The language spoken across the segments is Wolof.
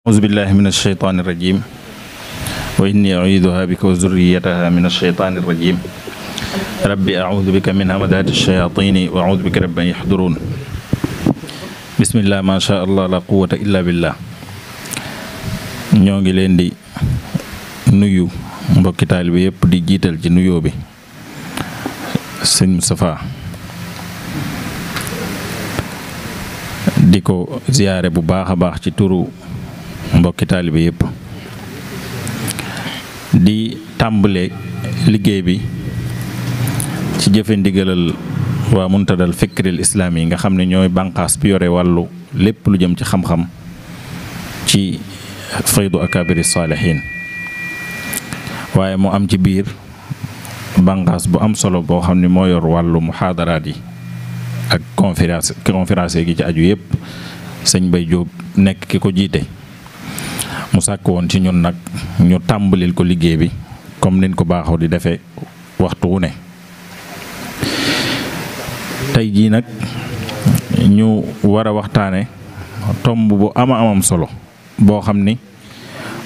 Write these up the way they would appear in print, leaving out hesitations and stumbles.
أعوذ بالله من الشيطان الرجيم وإني أعيذها بك وذريتها من الشيطان الرجيم ربي أعوذ بك من همزات الشياطين وأعوذ بك رب أن يحضرون بسم الله ما شاء الله لا قوة إلا بالله. ñoo ngi leen di nuyu mbokki taalibe yépp di jiital ci nuyoo bi sëñ Moustapha di ko ziyaare bu baax a baax ci turu mbokki taalibe yépp di tàmbale liggéey bi ci jëfe ndigalal waa Muntadal Fikril Islaami yi nga xam ne ñooy bànqaas bi yore wàllu lépp lu jëm ci xam-xam ci faydu akabiri saalihiin waaye mu am ci biir bànqaas bu am solo boo xam ne moo yor wàllu muhaadaraat yi ak conférence gi ci aju yépp sëñ Bay Jóob nekk ki ko jiite mu sàkk woon ci ñun nag ñu tàmbalil ko liggéey bi comme niñ ko baaxoo di defee waxtu wu ne tey jii nag ñu war a waxtaane tomb bu amam solo boo xam ni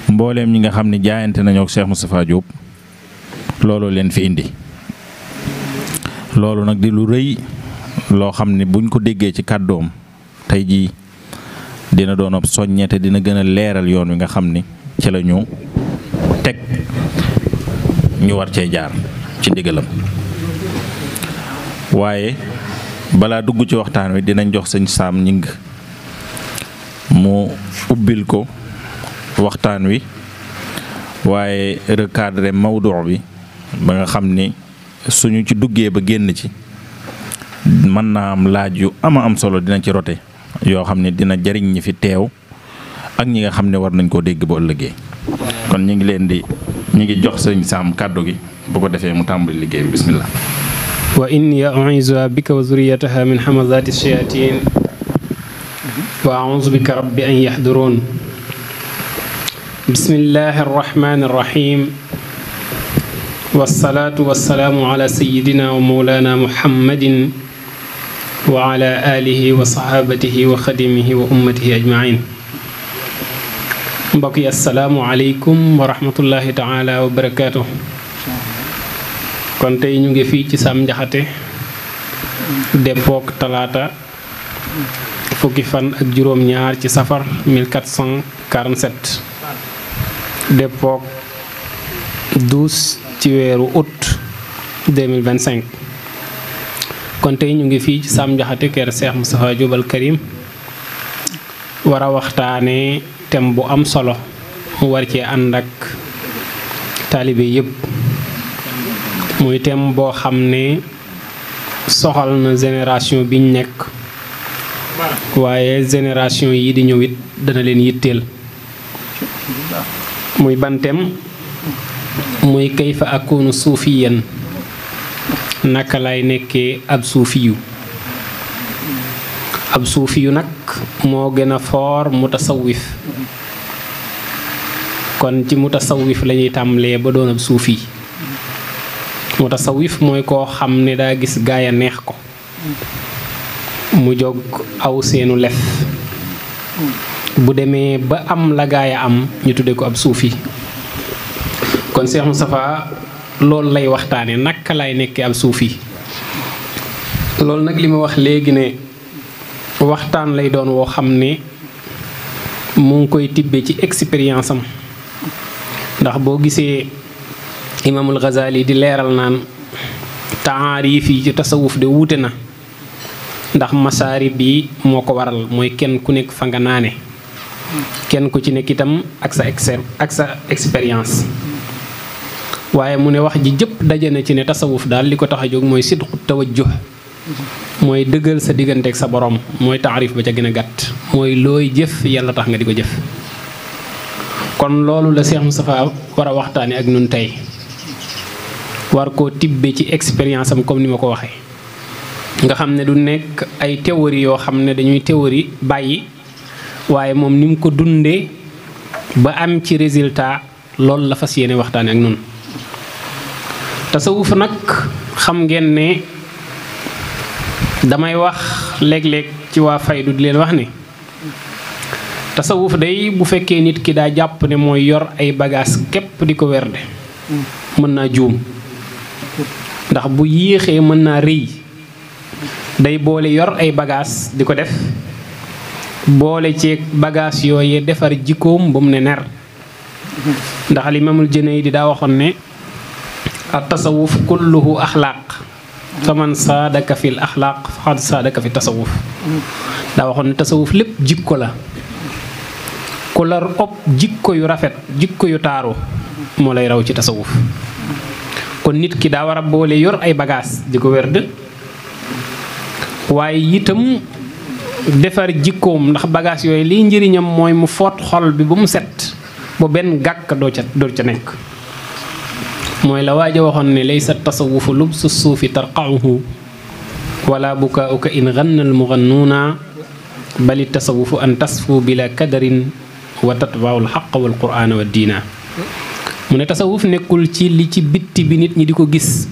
mbooleem ñi nga xam ni jaayante nañoo ak Cheikh Moustapha Diop loolu leen fi indi loolu nag di lu rëy loo xam ni buñ ko déggee ci kàddoom tey jii dina doon ab soññe te dina gën a leeral yoon wi nga xam ni ci la ñu teg ñu war cee jaar ci ndigalam waaye balaa dugg ci waxtaan wi dinañ jox sëñ Saam Ñing mu ubbil ko waxtaan wi waaye recadré mawdu bi ba nga xam ni suñu ci duggee ba génn ci mën naa am laaj yu am solo dina ci rote yoo xam ne dina jariñ ñi fi teew ak ñi nga xam ne war nañ koo dégg ba ëllëgee kon ñu ngi jox sëñ Saam kàddu gi bu ko defee mu tàmbali liggéey bi bismillah. wa inni u'iizuha bika wa zurriyataha min hamazaati shayatin wa a'uuzu bika rabbi an yahduruun. bismillahi arrahmani arrahim wassalaatu wassalaamu ala sayyidina wa mawlana muhammadin wa ala alihi wa sahabatihi wa xadimihi wa ummatihi ajmain. mbokk yi assalaamu aleykum wa rahmatullahi taala wa barakaatu. kon tey ñu ngi fii ci Sam Njaxate deppook talaata fukki fan ak juróom-ñaar ci safar 1447 deppook 12 ci weeru août 2025. kon tey ñu ngi fii ci Sam Njaxate kër Cheikh Moustapha Diop Al Karim war a waxtaane thème bu am solo mu war cee ànd ak taalibe yépp muy thème boo xam ne soxal na génération biñ nekk waaye génération yi di ñëw it dana leen yitteel muy ban thème muy kayfa akunu suufiyan naka lay nekkee ab suufiyu nag moo gën a foor mutasawwif kon ci mutasawwif lañuy tàmbalee ba doon ab suufi. mutasawwif mooy koo xam ne daa gis gaaya neex ko mu jóg aw seenu lef bu demee ba am la gaaya am ñu tudde ko ab suufi. kon Cheikh Moustapha loolu lay waxtaane naka lay nekkee ab suufi. loolu nag li ma wax léegi ne waxtaan lay doon woo xam ne mu ngi koy tibbe ci expérience am ndax boo gisee imaamul Ghazali di leeral naan taarif yi ci tasawuf de wuute na ndax masaarib bi moo ko waral mooy kenn ku nekk fa nga naane kenn ku ci nekk itam ak sa expérience. waaye mu ne wax ji jëpp daje na ci ne tasawuf daal li ko tax a jóg mooy sidqu tawajjuh mooy dëggal sa diggante ak sa borom mooy taarif ba ca gën a gàtt mooy looy jëf yàlla tax nga di ko jëf. kon loolu la Cheikh Moustapha war a waxtaane ak ñun tey war koo tibbe ci expérience am comme ni ma ko waxee nga xam ne du nekk ay théorie yoo xam ne dañuy théorie bàyyi waaye moom ni mu ko dundee ba am ci résultat loolu la fas yéene waxtaane ak ñun. tasawuf nag xam ngeen ne damay wax léeg-léeg ci waa faydu di leen wax ne tasawuf day bu fekkee nit ki daa jàpp ne mooy yor ay bagages képp di ko werde mën naa juum ndax bu yéexee mën naa rëy day boole yor ay bagages di ko def boole ci bagages yooyee defar jikkoom ba mu ne ner ndax al imaamul Junayd daa waxoon ne at tasawuf kulluhu axlaaq faman saadaka fil axlaaq faqad saadaka fi tasawuf daa waxoon ne tasawuf lépp jikko la ku la ëpp jikko yu rafet jikko yu taaru moo lay raw ci tasawuf kon nit ki daa war a boole yor ay bagages di ko werd waaye itam defar jikkoom ndax bagages yooyu liy njëriñam mooy mu foot xol bi ba mu set ba benn gàkk doo ca nekk mooy la waaja waxoon ne laysa tasawufu lubsu suufi tarqauhu wala bukaauka in ganna almugannuuna bali tasawufu an tasfu bila kadarin wa tatbau alxaqa wal qur'ana wa diina mu ne tasawuf nekkul ci li ci bitti bi nit ñi di ko gis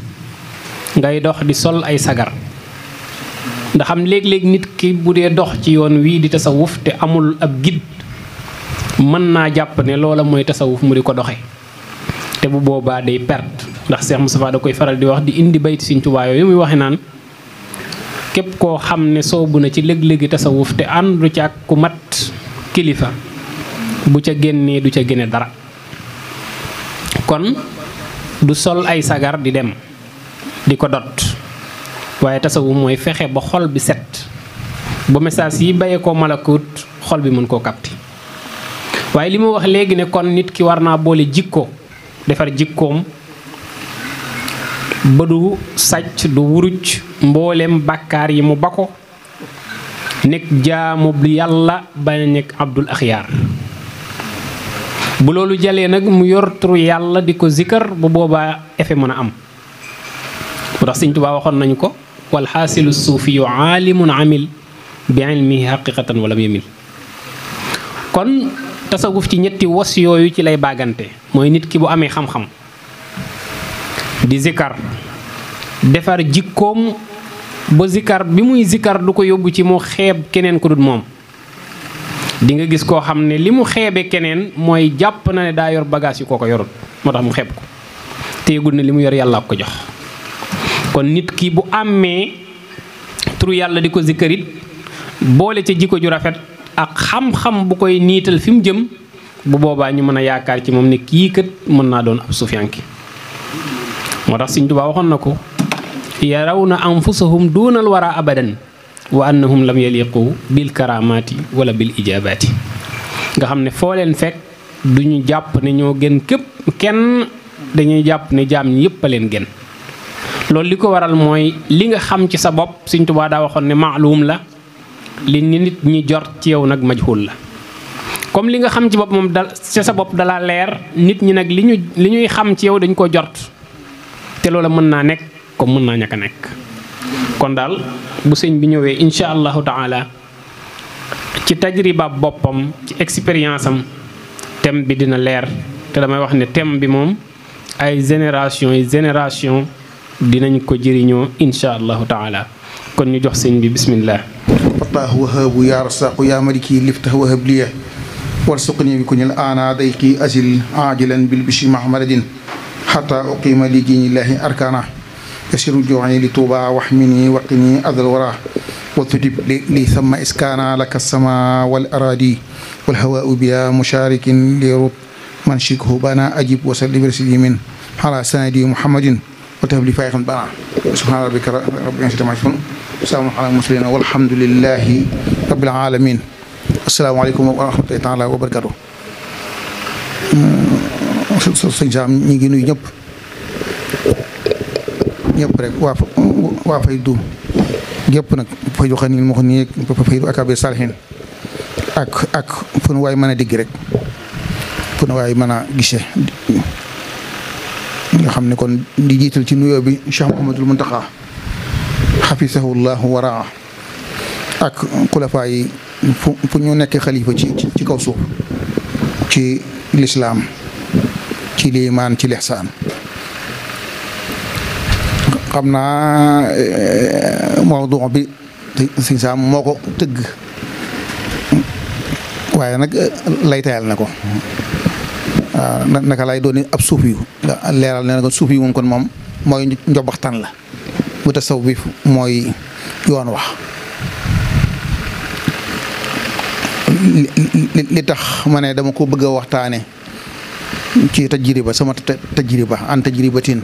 ngay dox di sol ay sagar ndax am léeg-léeg nit ki bu dee dox ci yoon wii di tasawuf te amul ab guide mën naa jàpp ne loola mooy tasawuf mu di ko doxe te bu boobaa day perte ndax Cheikh Moustapha da koy faral di wax di indi bayti Sëriñ Tuubaa yooyu muy waxe naan képp koo xam ne soobu na ci léeg-léegi tasawuf te àndu ca ak ku mat kilifa bu ca génnee du ca génne dara kon du sol ay sagar di dem di ko dot waaye tasawuf mooy fexe ba xol bi set ba message yi bayee ko malakut xol bi mën koo capter waaye li mu wax léegi ne kon nit ki war naa boole jikko defar jikkoom ba du sàcc du wuruj mboolem bàkkaar yi mu ba ko nekk jaamu yàlla ba nekk abdul axyaar bu loolu jalee nag mu yor turu yàlla di ko zikkar bu boobaa effet mën a am bu tax Sëriñ Tuubaa waxoon nañu ko wal xaasilu suufiyu aalimun amil bi ilmihi haqiqatan walam yamil kon tasawuf ci ñetti wos yooyu ci lay baagante mooy nit ki bu amee xam-xam di zikkar defar jikkoom ba zikkar bi muy zikkar du ko yóbbu ci mu xeeb keneen ku dul moom di nga gis koo xam ne li mu xeebe keneen mooy jàpp na ne daa yor bagage yu koo ko yorut moo tax mu xeeb ko te yëgul ne li mu yor yàlla ko jox kon nit ki bu amee turu yàlla di ko zikkarit boole ca jikko ju rafet ak xam-xam bu koy niital fi mu jëm bu boobaa ñu mën a yaakaar ci moom ne kii kat mën naa doon ab sufiyanki moo tax Sëriñ Tuubaa waxoon na ko yarawna anfusahum duunal wara abadan wa annahum lam yaliqu bil karamaati wala bil ijabaati nga xam ne foo leen fekk duñu jàpp ne ñoo gën képp kenn dañuy jàpp ne jaam ñi yépp a leen gën loolu li ko waral mooy li nga xam ci sa bopp Sëriñ Tuubaa daa waxoon ne maalum la li nit ñi jort ci yow nag majhul la comme li nga xam ci bopp moom ci sa bopp dala leer nit ñi nag li ñuy xam ci yow dañ ko jort te loola mën naa nekk comme mën naa ñàkk a nekk kon daal bu sëñ bi ñëwee insha allahu taala ci tajriba boppam ci expérience am thème bi dina leer te damay wax ne thème bi moom ay génération dinañ ko jëriñoo insha allahu taala kon ñu jox sëñ bi bismillah fataahu wahaabu yaa rasaqu yaa maliki liftah wahab liya warsuqni bi kunil ana dayqi asil ajilan bil bishi mahmaradin xata uqima li diinillahi arkana yasiru joxani li tuuba waxmini waqini adal wara wa tutib li sama iskana laka sama wal aradi wal hawaau biya musharikin li rut man shikhu bana ajib wasal librasidi min ala sanadi muhammadin wa tahab li fayxan bana subhana rabbika rabbil izzati amma yasifun salaamun ala mursalin walhamdulillahi rabbil alamin assalaamu aleykum wa rahmatullahi taala wa barakatuh sëñ Saam ñi ngi nuyu ñëpp rek waa Faydu yëpp nag Faydu Xanil moo xam ne Faydu Akabir Salihin ak fu nu waay mën a digg rek fu nu waay mën a gisee nga xam ne kon di jiital ci nuyoo bi Cheikh Mouhamadul Muntaxa xafisahullahu waraa ak xulafaa yi fu ñu nekk xalifa ci kaw suuf ci lislaam ci liimaan ci lixsaan xam naa mawdu bi sëñ Saam moo ko tëgg waaye nag laytayal na ko waaw naka lay doon ab suuf yu leeral ne na ko suuf yi moom kon moom mooy njobaxtan la bu tasawuf bi mooy yoon wax li tax ma ne dama ko bëgg a waxtaane ci tajriba sama tajriba an tajribatin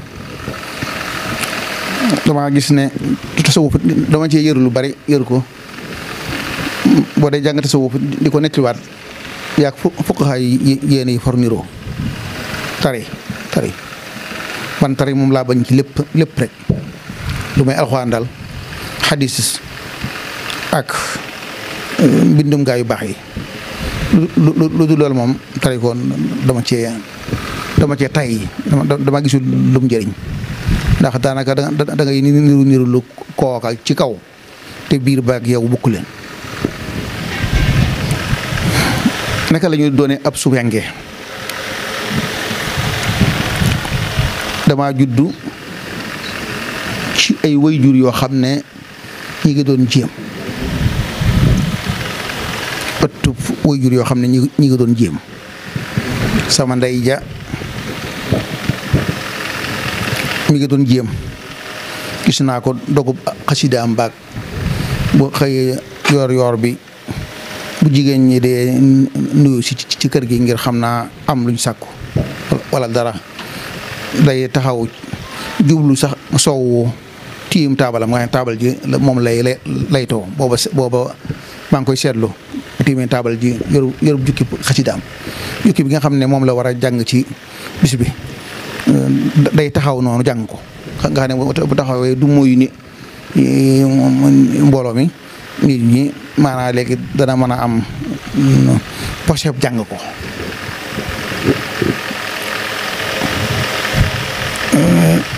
dama gis ne tasawuf dama cee yëru lu bari yëru ko boo dee jàng tasawuf di ko nettaliwaat yaag fuqaha yi yéen yi forniro tari man tari moom laa bañ ci lépp rek lu may alxuraan daal xadis ak mbindum gaa yu baax yi lu dul loolu moom tari ko dama cee tay dama gisul lum njëriñ ndax daanaka da ngay niru lu kooka ci kaw te biir baag yow bukk leen naka la ñuy doone ab suufyanke dama juddu ci ay wayjur yoo xam ne ñi ngi doon jéem ëttu wayjur yoo xam ne ñi ngi doon jéem sama ndey ja mi ngi doon jéem gis naa ko dogub xasida am baag bu xëyee yoor bi bu jigéen ñi dee nuyu si ci kër gi ngir xam naa am luñ sàkku wala dara day taxaw jublu sax soowu tiim taabalam nga xam taabal ji moom laytoo booba maa ngi koy seetlu tiimee taabal ji yorub jukki xasidaam jukki bi nga xam ne moom la war a jàng ci bis bi day taxaw noonu jàng ko nga xam ne bu taxawee du moyu ni mbooloo mi nit ñi maanaam léegi dana mën a am poche jàng ko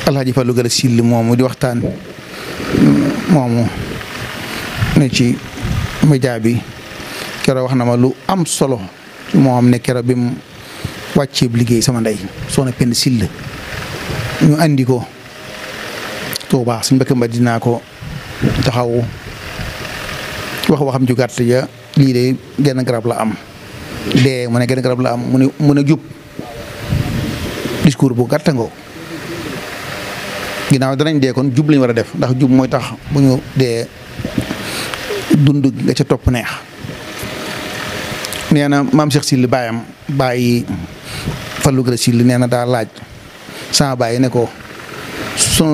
Alaaji Fallu Gala Sill moomu di waxtaan moomu ne ci média bi keroog wax na ma lu am solo moo xam ne keroog bi mu wàccee liggéey sama ndey soxna Penda Sill ñu andi ko Tuubaa suñu mbëkk mba dinaa ko taxaw waxam ju gàtt ja lii de genn garab la am dee mu ne genn garab la am mu ne jub discours bu gàtt ngoo ginnaaw danañ dee kon jub lañu war a def ndax jub mooy tax bu ñu dee dund nga ca topp neex nee na maam Cheikh Sill baayam bàyyi Fallu Gala Sill nee na daa laaj sama bàyyi ne ko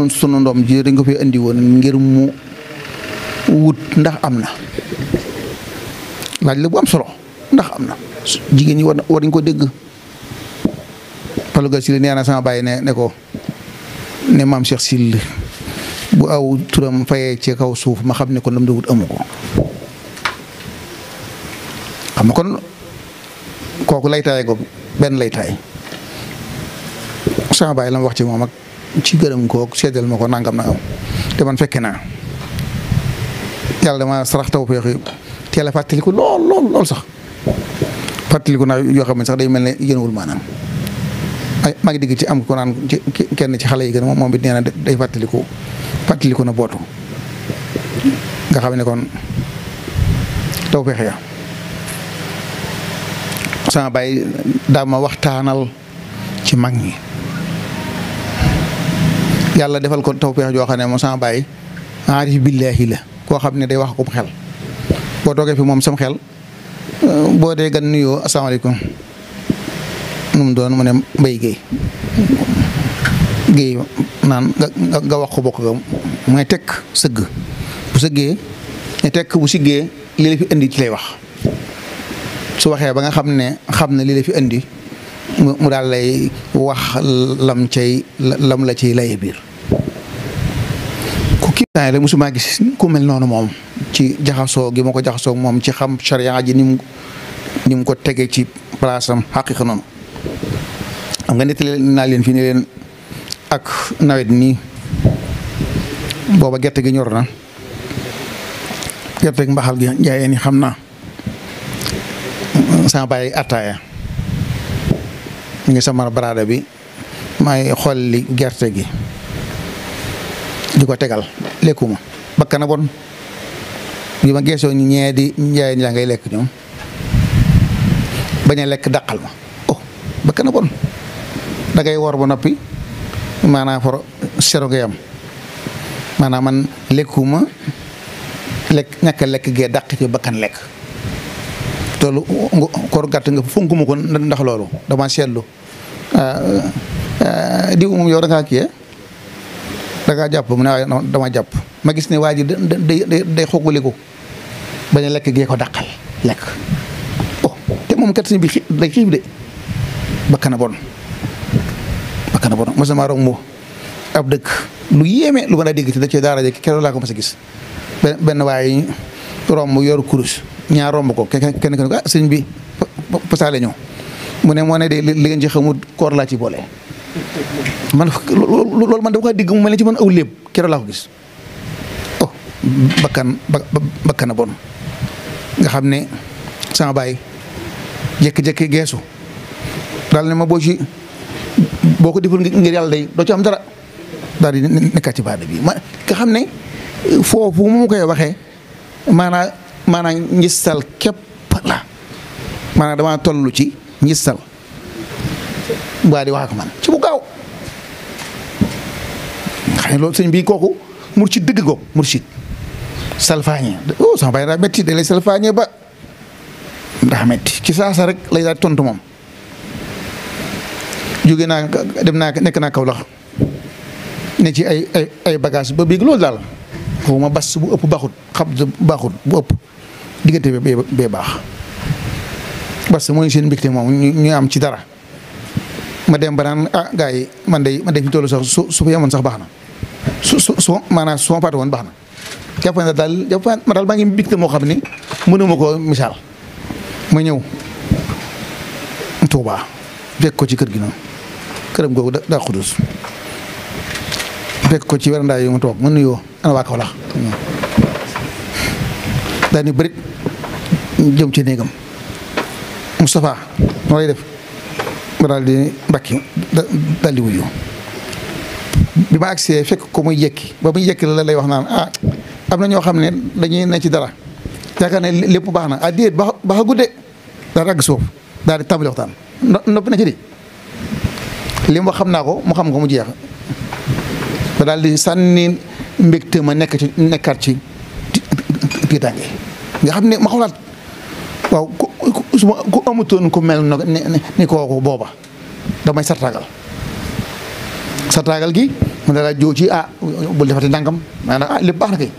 sunu ndoom ji dañ ko fi indi woon ngir mu wut ndax am na laaj la bu am solo ndax am na jigéen ñi war nañ ko dégg Fallu Gala Sill nee na sama bàyyi ne ko ne maam Cheikh Sill bu aw turam fayee ci kaw suuf ma xam ne kon lam da wut amu ko xam nga kon kooku laytaay ko benn laytaay sama bàyyi la ma wax ci moom ak ci gërëm ko seddal ma ko nangam te man fekke naa yàlla dama sarax taw feexi teel a fàttaliku lool sax fàttaliku naa yoo xam ne sax day mel ne yéenwul maanaam ay maa ngi digg ci am ko naan ci kenn ci xale yi gën moom it nee na day fàttaliku na bootu nga xam ne kon taw feex ya sama bàyyi daa ma waxtaanal ci mag ñi yàlla defal ko taw feex joo xam ne moom sama bàyyi aarif billaahi la koo xam ne day wax ko xel boo toogee fi moom sam xel boo dee gan nuyoo asalaamaaleykum nu mu doon mu ne Mbay Géey naan nga wax ko bokk ga mooy tekk sëgg bu sëggee ne tekk bu siggee li la fi indi ci lay wax su waxee ba nga xam ne li la fi indi mu daal lay wax lam la ciy laye biir ku kii la musuma gis ku mel noonu moom ci jaxasoo gi ma ko jaxasoo moom ci xam charia ji ni mu ko tege ci place am xaqiqa noonu xam nga nettali naa leen fi ne leen ak nawet nii booba gerte gi ñor na gerte gi mbaxal gi njaayeen yi xam naa sama bàyyi attaaya ñu ngi sama baraada bi may xolli gerte gi di ko tegal lekkuma bakka na bon bi ma geesoo ñee di njaayeen yaa ngay lekk ñoom bañ a lekk dàqal ma oh bakkan a bon da ngay woor ba noppi maanaam for sero ngay am maanaam man lekkuma lekk ñàkk a lekk gee dàq ci bakkan lekk toolu koor gàtt nga fonkuma ko ndax loolu dama seetlu diw moom yow da ngaa kii da ngaa jàpp mu ne waaye dama jàpp ma gis ne waa ji day xoggaliku bañ a lekk gee ko dàqal lekk oh te moom kat sëñ bi day xiif de bakkana bon mos na maa romb ab dëkk lu yéeme lu ma daa dégg ci da cee daara ja keroog laa ko mas a gis benn waaye romb yor kurus ñaar romb ko kenn ko sëñ bi pasaale ñëw mu ne moo ne de li ngeen ci xamul koor laa ci boole man loolu man dama ko dégg mu mel ne ci man aw léeb keroog laa ko gis oh bakkana bon nga xam ne sama baay jékki-jékki geesu daal ne ma boo ko deful ngir yàlla day doo ci am dara daal di nekkaat ci baada bi ma nga xam ne foofu mu koy waxee maanaam ngistal képp la maanaam damaa toll ci ngistal waa di wax ak man ci bu gaaw xam ne loolu sëñ bi kooku mursid dëgg ko mursid salfaañe oh sama baay daa metti da lay salfaañe ba ndax metti ci saasa rek lay daal tontu moom jóge naa dem naa nekk naa Kaolack ne ci ay bagage ba biig loolu daal xaw ma bas bu ëpp baaxut xam baaxut bu ëpp diggante bee baax bas mooy seen mbégte moom ñu am ci dara ma dem ba naan gars yi man de fi tollu sax su fa yemoon sax baax na su maanaam su ma paate woon baax na jàpp na daal maa ngi mbégte moo xam ne mënuma ko misaal ma ñëw Tuubaa fekk ko ci kër gi noonu këram googu daa xudus fekk ko ci werandaay yu mu toog mu nuyoo ana waa Kaolack daal ni bëri jëm ci néegam Moustapha noo lay def ma daal di mbakki daal di wuyu bi ma agsee fekk ko muy yekki ba muy yekki la lay wax naan am na ñoo xam ne dañuy ne ci dara yaakaar ne lépp baax na déet baax a gudde daal di àgg suuf daal di tàmbali waxtaan noppi na ci di li mu wax xam naa ko mu xam ko mu jeex ba daal di sànni mbégte ma nekkaat ci tiitaange nga xam ne ma xalaat waaw su ma ku amutoon ku mel ni kooku booba damay sartaagal gi mu ne la joo ci bul defati ndàngam maanaam lépp baax na kay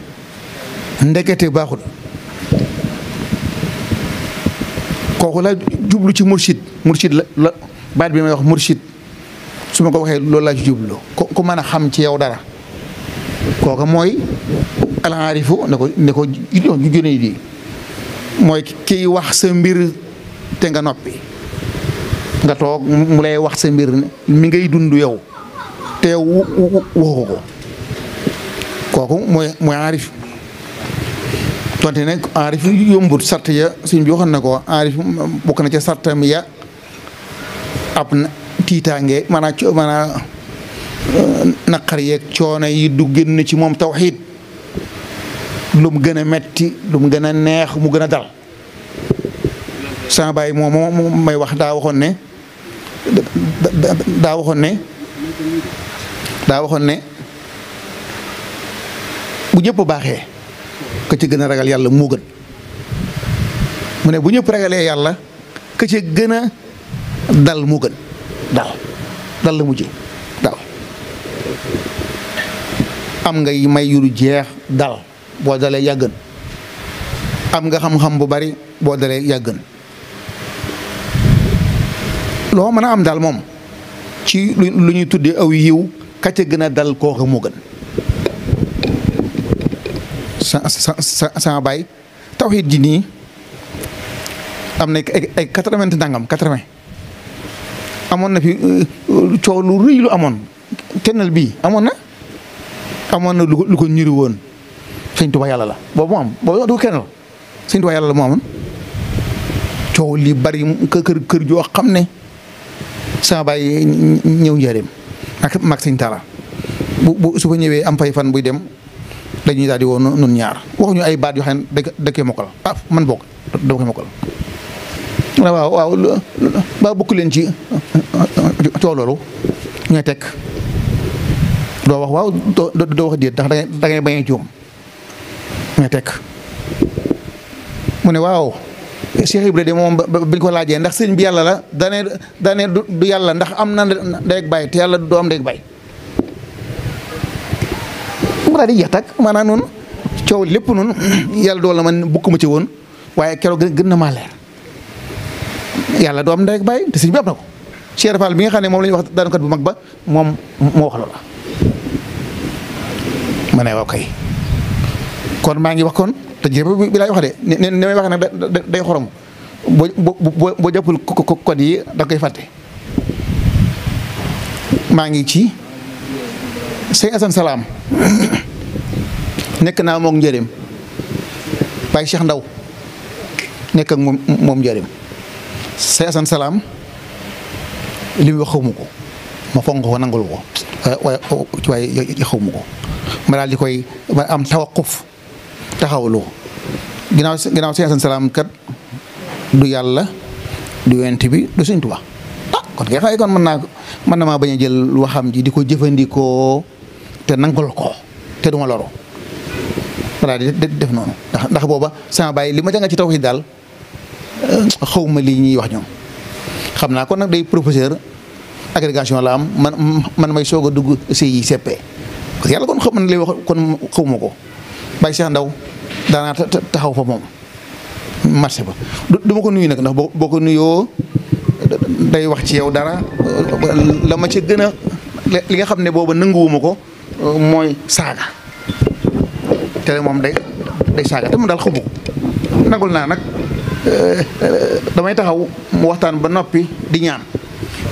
ndekete baaxul kooku la jublu ci mursid la baat bi may wax mursid su ma ko waxee loolu laa ci jublu ku mën a xam ci yow dara kooka mooy alaarifu ne ko gën a di mooy kiy wax sa mbir te nga noppi nga toog mu lay wax sa mbir mi ngay dund yow te waxu ko kooku mooy aarif tonte ne aarif yombut sart ya suñ bi waxoon na ko aarif bokk na ca sartam ya ab tiitaange maanaam naqar yeeg coono yi du génn ci moom tawxiid lu mu gën a metti lu mu gën a neex mu gën a dal sama baay moom may wax daa waxoon ne bu ñëpp baaxee ka ci gën a ragal yàlla moo gën mu ne bu ñëpp ragalee yàlla ka ci gën a dal moo gën dal la mujjee dal am ngay may yuru jeex dal boo dalee yàggën am nga xam-xam bu bari boo dalee yàggën loo mën a am daal moom ci lu ñuy tuddee aw yiw ka ca gën a dal kooka moo gën sa baay tawxiid ji nii am na ay 80 ndangam 80 amoon na fi coow lu rëy lu amoon kennal bii amoon na lu ko ñuri woon sëñ Tuubaa yàlla la boobu mu am boobu du kennal sëñ Tuubaa yàlla la mu amoon coow li bari kër joo xam ne sama baay ñëw njëriñ ak mag sëñ Talla bu su fa ñëwee am fay fan buy dem dañuy daal di woo nun ñaar waxuñu ay baat yoo xam ne da koy mokkal man bokk dama koy mokkal waaw ba bokk leen ci coow loolu ñooy teg doo wax waaw doo wax déet ndax da ngay bañ a juum ñooy teg mu ne waaw Cheikh Ibra de moom biñ ko laajee ndax sëñ bi yàlla la dane du yàlla ndax am na ndey ak baay te yàlla du am ndey ak baay mu daal di jeex tag maanaam noonu coow lépp noonu yàlla dool na man bukkuma ci woon waaye keroog gën na maa leer yàlla du am ndey ak baay te sëñ bi am na ko Cheikh Fall bi nga xam ne moom la ñuy wax daankat bu mag ba moom moo wax loola ma ne waaw kay kon maa ngi wax kon te jërëjëf bi laay wax de ne may wax nag day xorom boo jàppul code yi da koy fàtte maa ngi ci sëñ Assane Salaam nekk naa moom njëriñ Baye Cheikh Ndaw nekk ak moom njëriñ sëñ Assane Salaam li mu wax xaw ma ko ma fonk ko nangul ko waaye xaw ma ko ma daal di koy ma am tawaquf taxawlu ginnaaw sëñ Assane Salaam kat du yàlla du yonent bi du Sëñ Tuubaa kon kay xëy kon mën na maa bañ a jël waxam ji di ko jëfandikoo te nangul ko te duma loro voilà di def noonu ndax booba sama bàyyi li ma jàng ci tawhiid daal xaw ma lii ñuy wax ñoom xam naa kon nag day professeur agrégation la am man may soog a dugg CICP parce que yàlla kon xam man lay wax kon xawma ko Baye Cheikh Ndaw daanaa taxaw fa moom marché ba du ma ko nuyu nag ndax boo ko nuyoo day wax ci yow dara la ma ci gën a li nga xam ne booba nanguwuma ko mooy saaga te moom day saaga te mu daal xamu ko nangul naa nag damay taxaw mu waxtaan ba noppi di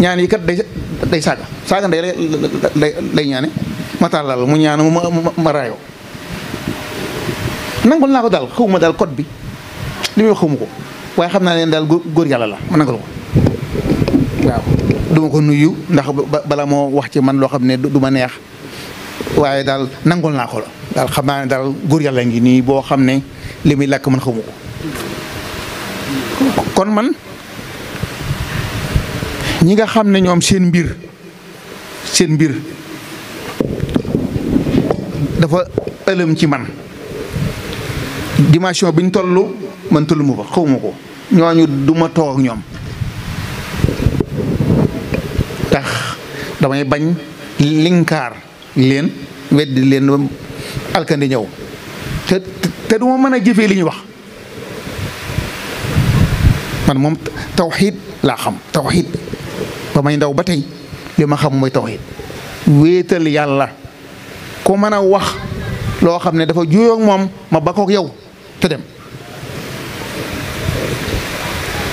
ñaan yi kat day saaga ndey lay ñaane ma tàllal mu ñaan ma raayoo nangul naa ko daal xawma daal code bi li muy wax xawma ko waaye xam naa leen daal góor yàlla la ma nangal ko waaw duma ko nuyu ndax bala moo wax ci man loo xam ne du ma neex waaye daal nangul naa ko la daal xam naa ne daal góor yàlla ngi nii boo xam ne li muy làkk man xawma ko kon man ñi nga xam ne ñoom seen mbir dafa ëlëm ci man dimension bi ñu toll man tollu ma fa xawma ko ñooñu duma toog ak ñoom tax damay bañ linkaar leen weddi leen alkandi ñëw te duma mën a jëfee li ñu wax man moom tawxiid laa xam tawxiid ba may ndaw ba tey li ma xam mooy tawxiid wéetal yàlla ku mën a wax loo xam ne dafa juyoo ak moom ma bakkook yow te dem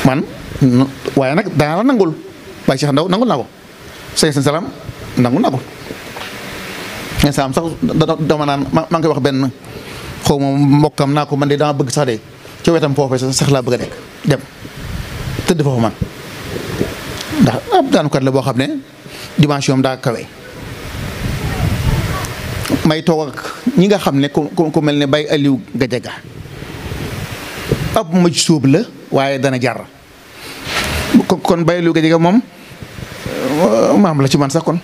man waaye nag daa la nangul Baye Cheikh Ndaw nangul naa ko sëñ Salaam nangul naa ko sëñ Salaam sax dama naan maa ngi koy wax benn xaw ma mbokkam naa ko man de dama bëgg sax de ci wetam foofee sax laa bëgg a nekk dem tëdd foofu man ndax ab daanukat la boo xam ne dimension am daa kawe may toog ak ñi nga xam ne ku mel ne Baye Aliou Gadiaga ab maj sóob la waaye dana jar kon Baye Aliou Gadiaga moom maam la ci man sax kon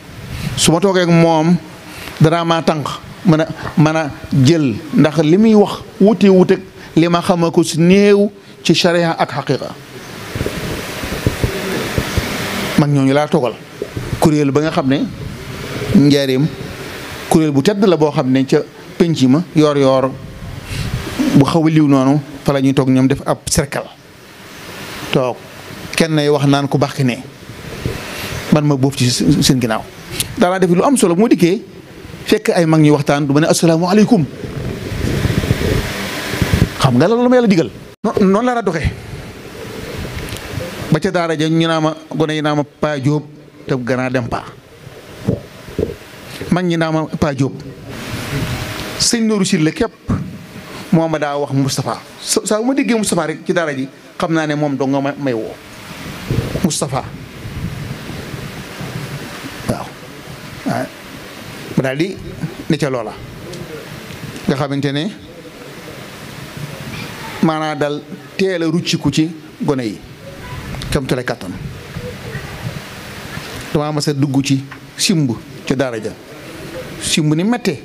su ma toogee ak moom danaa maa tànq mën a jël ndax li muy wax wuteek li ma xama ko si néew ci charia ak xaqiqa mag ñooñu laa toogal kuréel ba nga xam ne njaareem kuréel bu tedd la boo xam ne ca penc ma yoor bu xaw a liw noonu fa la ñuy toog ñoom def ab cercle toog kenn nay wax naan ku baax ki ne man ma boof ci seen ginnaaw daanaa def lu am solo moo dikkee fekk ay mag ñuy waxtaan du ma ne asalaamaaleykum xam nga loolu ma yàlla digal. noonu laa doxee ba ca daara ja ñu naa ma gone yi naa ma Paa Jóob te gannaaw dem Paa mag ñi naa ma Paa Jóob sëñ Nooru Sylla képp moo ma daa wax Moustapha saa bu ma déggee Moustapha rek ci daara ji xam naa ne moom dong nga may woo Moustapha waaw ma daal di ne ca loola nga xamante ne maanaa dal teel a rucciku ci gone yi kamtale kàttan. damaa mas a dugg ci simb ca daara ja simb ni mettee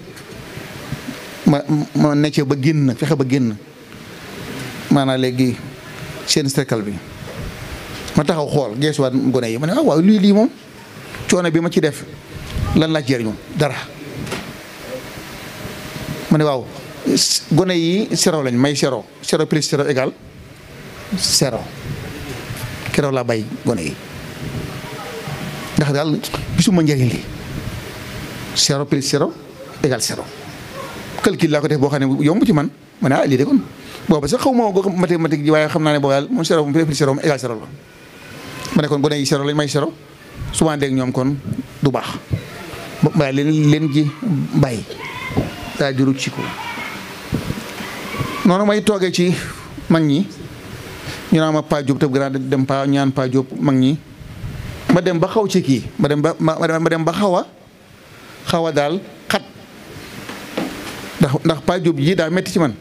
ma nekkee ba génn fexe ba génn maanaam léegi seen cercle bi ma taxaw xool geesuwaat gone yi ma ne waaw lii moom coono bi ma ci def lan laa ci jëriñu dara. ma ne waaw gone yi zéro lañ may zéro plus zéro égal zéro keroog laa bay gone yi ndax daal gisuma njëriñ li zéro plus zéro égal zéro calcul laa ko def boo xam ne yomb ci man ma ne lii de kon booba sax xaw ma mathématique ji waaye xam naa ne boobu daal moom zéro plus zéro égal zéro la ma ne kon gone yi zéro lañ may zéro su ma dégg ñoom kon du baax ma leen ji bàyyi daa jurut ci ko noonu may toogee ci mag ñi ñu naan ma Pa Diop tëb gën a dem pa ñaan Pa Diop mag ñi ma dem ba xaw ci kii ma dem ba xaw a daal xat ndax Pa Diop ji daa metti ci man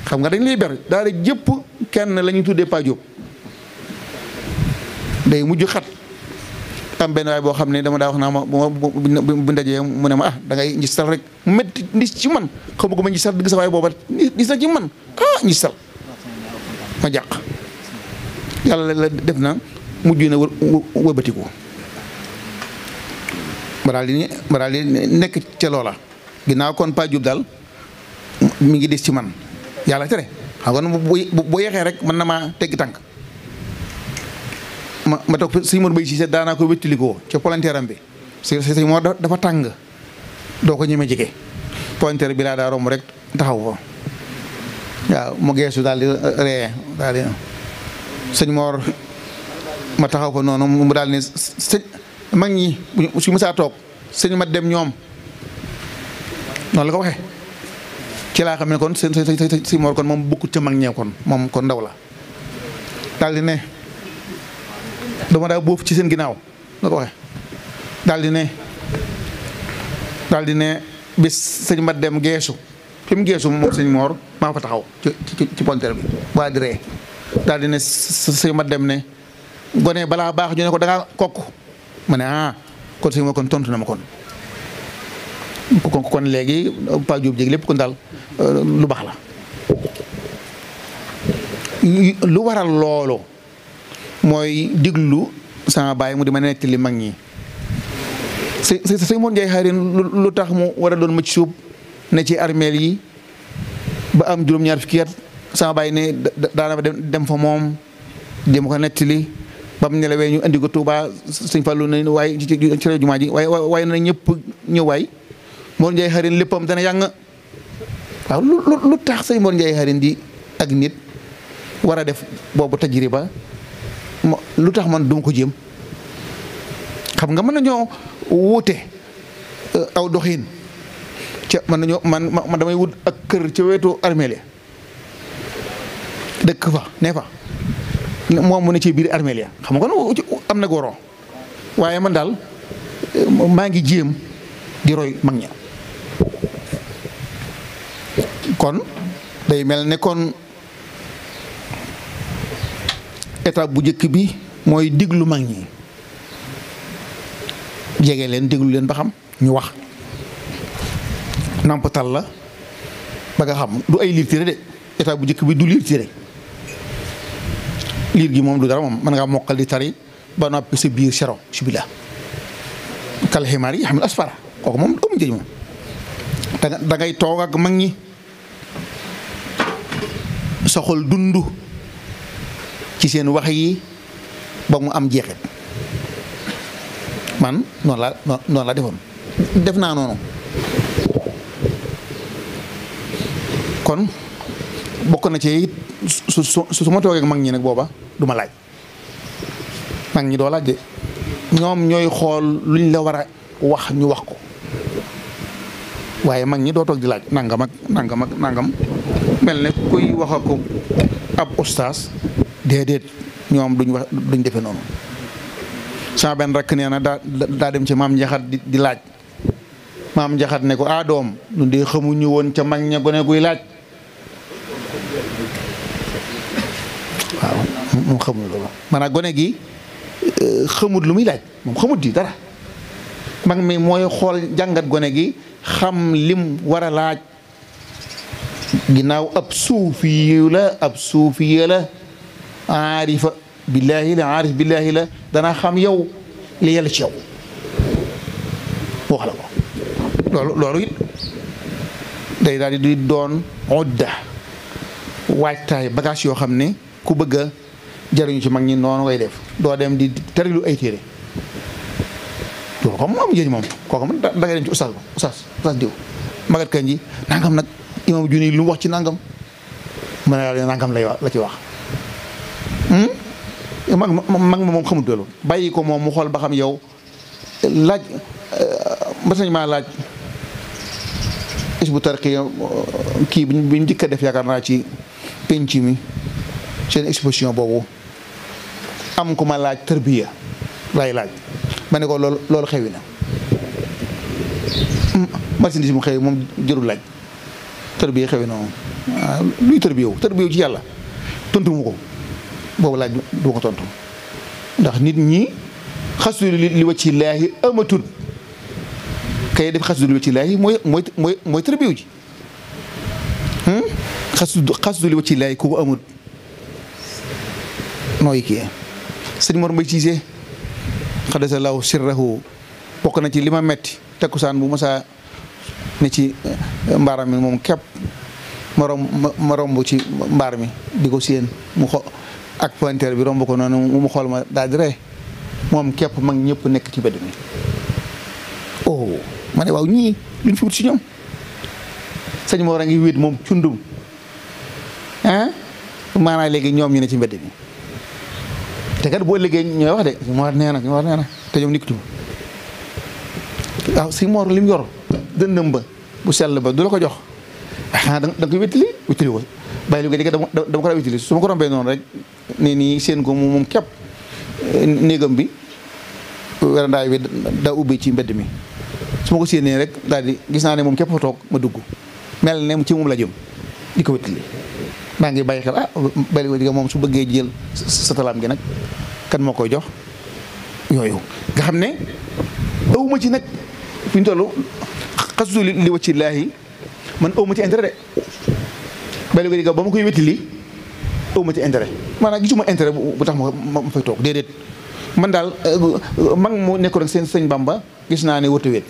xam nga dañ lay ber daal jëpp kenn la ñuy tuddee Pa Diop day mujj xat am benn waay boo xam ne dama daa wax naa ma bu ndajee mu ne ma da ngay ngistal rek métti ndis ci man xaw ma ko ma ngistal dëgg sa waaye booba ndis na ci man ngistal ma jàq yàlla la def na mujj na wëbatiku ma daal di nekk ca loola ginnaaw kon Pa Diop daal mi ngi des ci man yàlla tere xam nga bu yeexee rek mën na maa teggi tànk ma toog sëñ Mor Bay si daanaa ko wéttalikoo ca polanteeram bi sëñ Mor dafa tàng doo ko ñeme jege polanteer bi laa daa romb rek taxaw ko waaw mu geesu daal di ree daal di sëñ Mor ma taxaw ko noonu mu daal ne sëñ mag ñi su mësaa toog sëñ ma dem ñoom noonu la ko waxee ci laa xam ne kon sëñ Mor kon moom bukkut ca mag ñee kon moom kon ndaw la daal di ne dama daa boofu ci seen ginnaaw la ko waxee daal di ne bis sëñ ma dem geesu fi mu geesu moom sëñ Mor maa fa taxaw ci ponteer bi waa di ree daal di ne sëñ ma dem ne gone balaa baax ñu ne ko da ngaa kokk ma ne kon sëñ Mor kon tontu na ma kon léegi Pa Diop jéegi lépp kon daal lu baax la lu waral loolu mooy diglu sama baay mu di ma nettali mag ñi sëñ Mor Ndiaye Xaarin lu tax mu war a doon mëcc suub ne ci armeel yi ba am juróom-ñaar fukki at sama baay ne daana dem fa moom di ma ko nettali ba mu nelawee ñu andi ko Touba sëñ Fallou ne waaye ci jumaa ji waaye na ñëpp ñëw waay Mor Ndiaye Xaarin léppam dana yàng waaw lu tax sëñ Mor Ndiaye Xaarin di ak nit war a def boobu tajriba lu tax man duma ko jéem xam nga mën nañoo wuute aw doxiin ca mën nañoo man damay wut ak kër ca wetu armeel ya dëkk fa ne fa moom mu ne ci biir armeel ya xam nga kon am na góoroo waaye man daal maa ngi jéem di roy mag ña kon day mel ne kon étape bu njëkk bi mooy diglu mag ñi jege leen déglu leen ba xam ñu wax nampatal la ba nga xam du ay liir téere de étape bu njëkk bi du liir téere liir gi moom du dara moom mën ngaa mokkal di tari ba noppi sa biir sero si bi la kal ximaar yi xam ne aspara kooku moom amu njëriñ moom da ngay toog ak mag ñi sa xol dund ci seen wax yi ba mu am jeexit man noonu la defoon def naa noonu kon bokk na ci it su ma toogee ak mag ñi nag booba du ma laaj mag ñi doo laaj de ñoom ñooy xool luñ la war a wax ñu wax ko waaye mag ñi doo toog di laaj nangam ak nangam mel ne kuy wax ak ab ustaas déedéet ñoom duñ defee noonu sama benn rakk nee na daa dem ci maam njaxat di laaj maam njaxat ne ko doom nu dee xamuñu woon ca mag ña gone guy laaj waaw moom xamul loolu maanaam gone gi xamut lu muy laaj moom xamut di dara mag mi mooy xool jàngat gone gi xam lim war a laaj ginnaaw ab suufi la aarifa billaahi la aarif billaahi la danaa xam yow li yàlla ci yow wax la ko loolu it day daal di doon udda waajtaay bagage yoo xam ne ku bëgg a jariñu ci mag ñi noonu ngay def doo dem di tërilu ay téere loolu comme am njëriñ moom kooku man da ngay dem ci oustaz diw magat kan ji nangam nag imam junni lu mu wax ci nangam mën na nangam la ci wax mag ma moom xamut loolu bàyyi ko moom mu xool ba xam yow laaj mas nañ maa laaj Hizbut Tarqiyyah kii bi ñu njëkk a def yaakaar naa ci penc mi seen exposition boobu am ku ma laaj tarbiya lay laaj ma ne ko loolu xewi na marchandise mu xewi moom jërul laaj tarbiya xewi na moom luy tarbiya ci yàlla tontu mu ko boobu laaj du ko tontu ndax nit ñi xasdu li wacci laahi amatul kay def xasdu li wacci laahi mooy tarbiya ji xasdu li wacci laahi ku ko amul nooy kii sëñ Mor Mbay Siise xadasallahu sirrahu bokk na ci li ma metti takkusaan bu masaa ne ci mbaaram mi moom képp ma romb ci mbaar mi di ko séen mu xo ak pointeur bi romb ko noonu mu xool ma daal di ree moom képp mag ñëpp nekk ci mbedd mi oh ma ne waaw ñii luñ fi wut si ñoom sëñ Mor a ngi wéet moom cundum maanaam léegi ñoom ñu ne ci mbedd mi te kat boo liggéey ñooy wax de Mor nee na te ñoom nikkatu waaw sëñ Mor li mu yor dëndëm ba bu sell ba du la ko jox da nga koy wéttali ko bàyyi li nga dama ko daa wéttali su ma ko rombee noonu rek ne nii seen ko moom képp néegam bi werandaay bi daa ubbi ci mbedd mi su ma ko séenee rek daal di gis naa ne moom képp fa toog ma dugg mel ne ci moom la jëm di ko wéttali maa ngi bàyyi xel bàyyi li moom su bëggee jël sa talaam gi nag kan moo koy jox yooyu nga xam ne awuma ci nag fi ñu toll xasdu li wacci laahi man awuma ci intérêt de bàyyi li ba ma koy wéttali awuma ci intérêt maanaam gisuma intérêt bu tax ma fay toog déedéet man daal mag mu nekkoon ak seen sëñ Bamba gis naa ne wërta wéet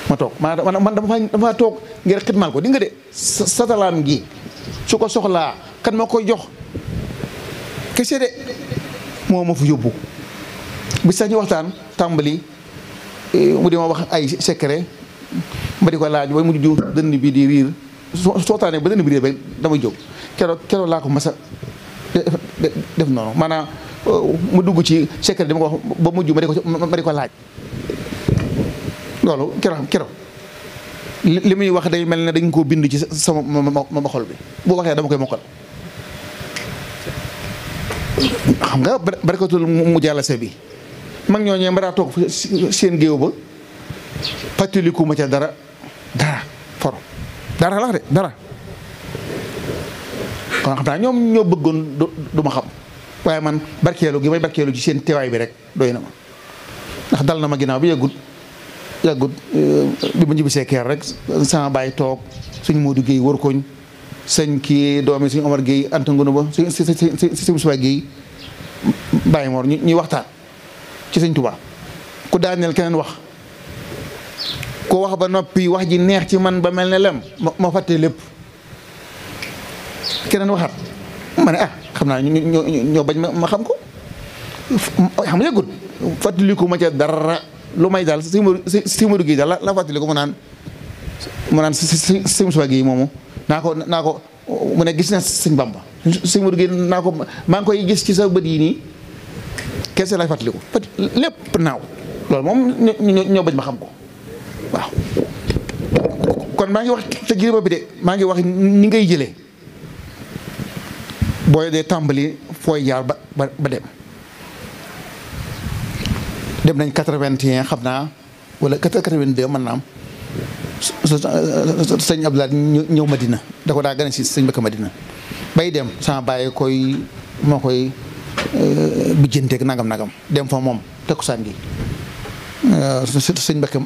ma toog maanaam man dama toog ngir xidmaal ko di nga de sa talaam gi su ko soxlaa kan moo koy jox kese de moo ma fa yóbbu bi sax ñu waxtaan tàmbali mu di ma wax ay secret ma di ko laaj ba mujj dënn bi di riir soo waxtaanee ba dënn bi riir ba damay jóg keroog laa ko masa def noonu maanaam mu dugg ci secret dama ko wax ba mujj ma di ko laaj loolu keroog li muy wax day mel ne dañ koo bind ci sama ma xol bi boo waxee dama koy mokkal xam nga barakatul mu jàllase bi mag ñooñee ma daa toog seen géew ba fàttaliku ma ca dara la wax de dara kon xam naa ñoom ñoo bëggoon du ma xam waaye man barkeelu gi may barkeelu ci seen teewaay bi rek doy na ma ndax dal na ma ginnaaw bi yàggut bi ma ñibbisee keer rek sama baay toog suñ Modou Guèye war koñ sëñ kii doomi suñu Omar Guèye antangunu ba si Moussa Guèye Baye Mor ñuy waxtaan ci sëñ Touba ku daaneel keneen wax ku wax ba noppi wax ji neex ci man ba mel ne lem ma fàttee lépp keneen waxaat ma ne xam naa ñoo bañ ma xam ko xam nga yëggut fàttaliku ma ca dara lu may daal si Modou Guèye daal la fàttaliku mu naan si Moussa Guèye moomu naa ko mu ne gis na sëñ Bamba sëñ Modou Guèye naa ko maa ngi koy gis ci sa bët yi nii kese lay fàttaliku lépp naaw loolu moom ñoo bañ ma xam ko waaw kon maa ngi wax tajriba bi de maa ngi wax ni ngay jëlee booy dee tàmbali fooy jaar ba dem nañ 81 xam naa wala 82 mën naa am sëñ Abdoulaye ñëw Madina da ko daa gën a si sëñ Mbacke Madina bay dem sama bàyyi koy moo koy bijjanteeg nangam dem fa moom takkusaan gi sëñ Mbakke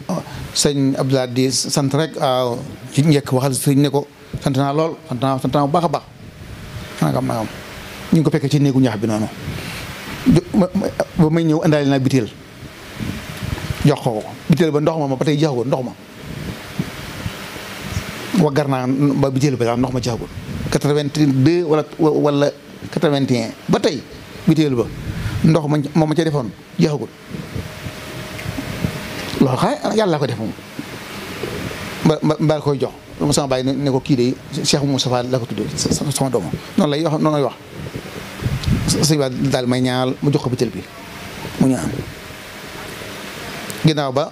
sëñ Abdoulaye di sant rek ci njëkk waxal sëñ ne ko sant naa lool sant naa bu baax a baax nangam ñu ngi ko fekkee ci néegu ñax bi noonu ba may ñëw indaale naa biteel jox ko biteel ba ndox ma ba tey jeexagul ndox ma waggar naa ba biteel ba ndox ma jeexagul 82 wala 81 ba tey biteel ba ndox ma ca defoon jeexagul loolu xay yàlla ko def moom mbaa koy jox sama baay ne ko kii de Cheikh Moustapha la ko tuddee sama doomam noonu lay wax sëñ ba daal may ñaal mu jox ko biteel bi mu ñaan ginnaaw ba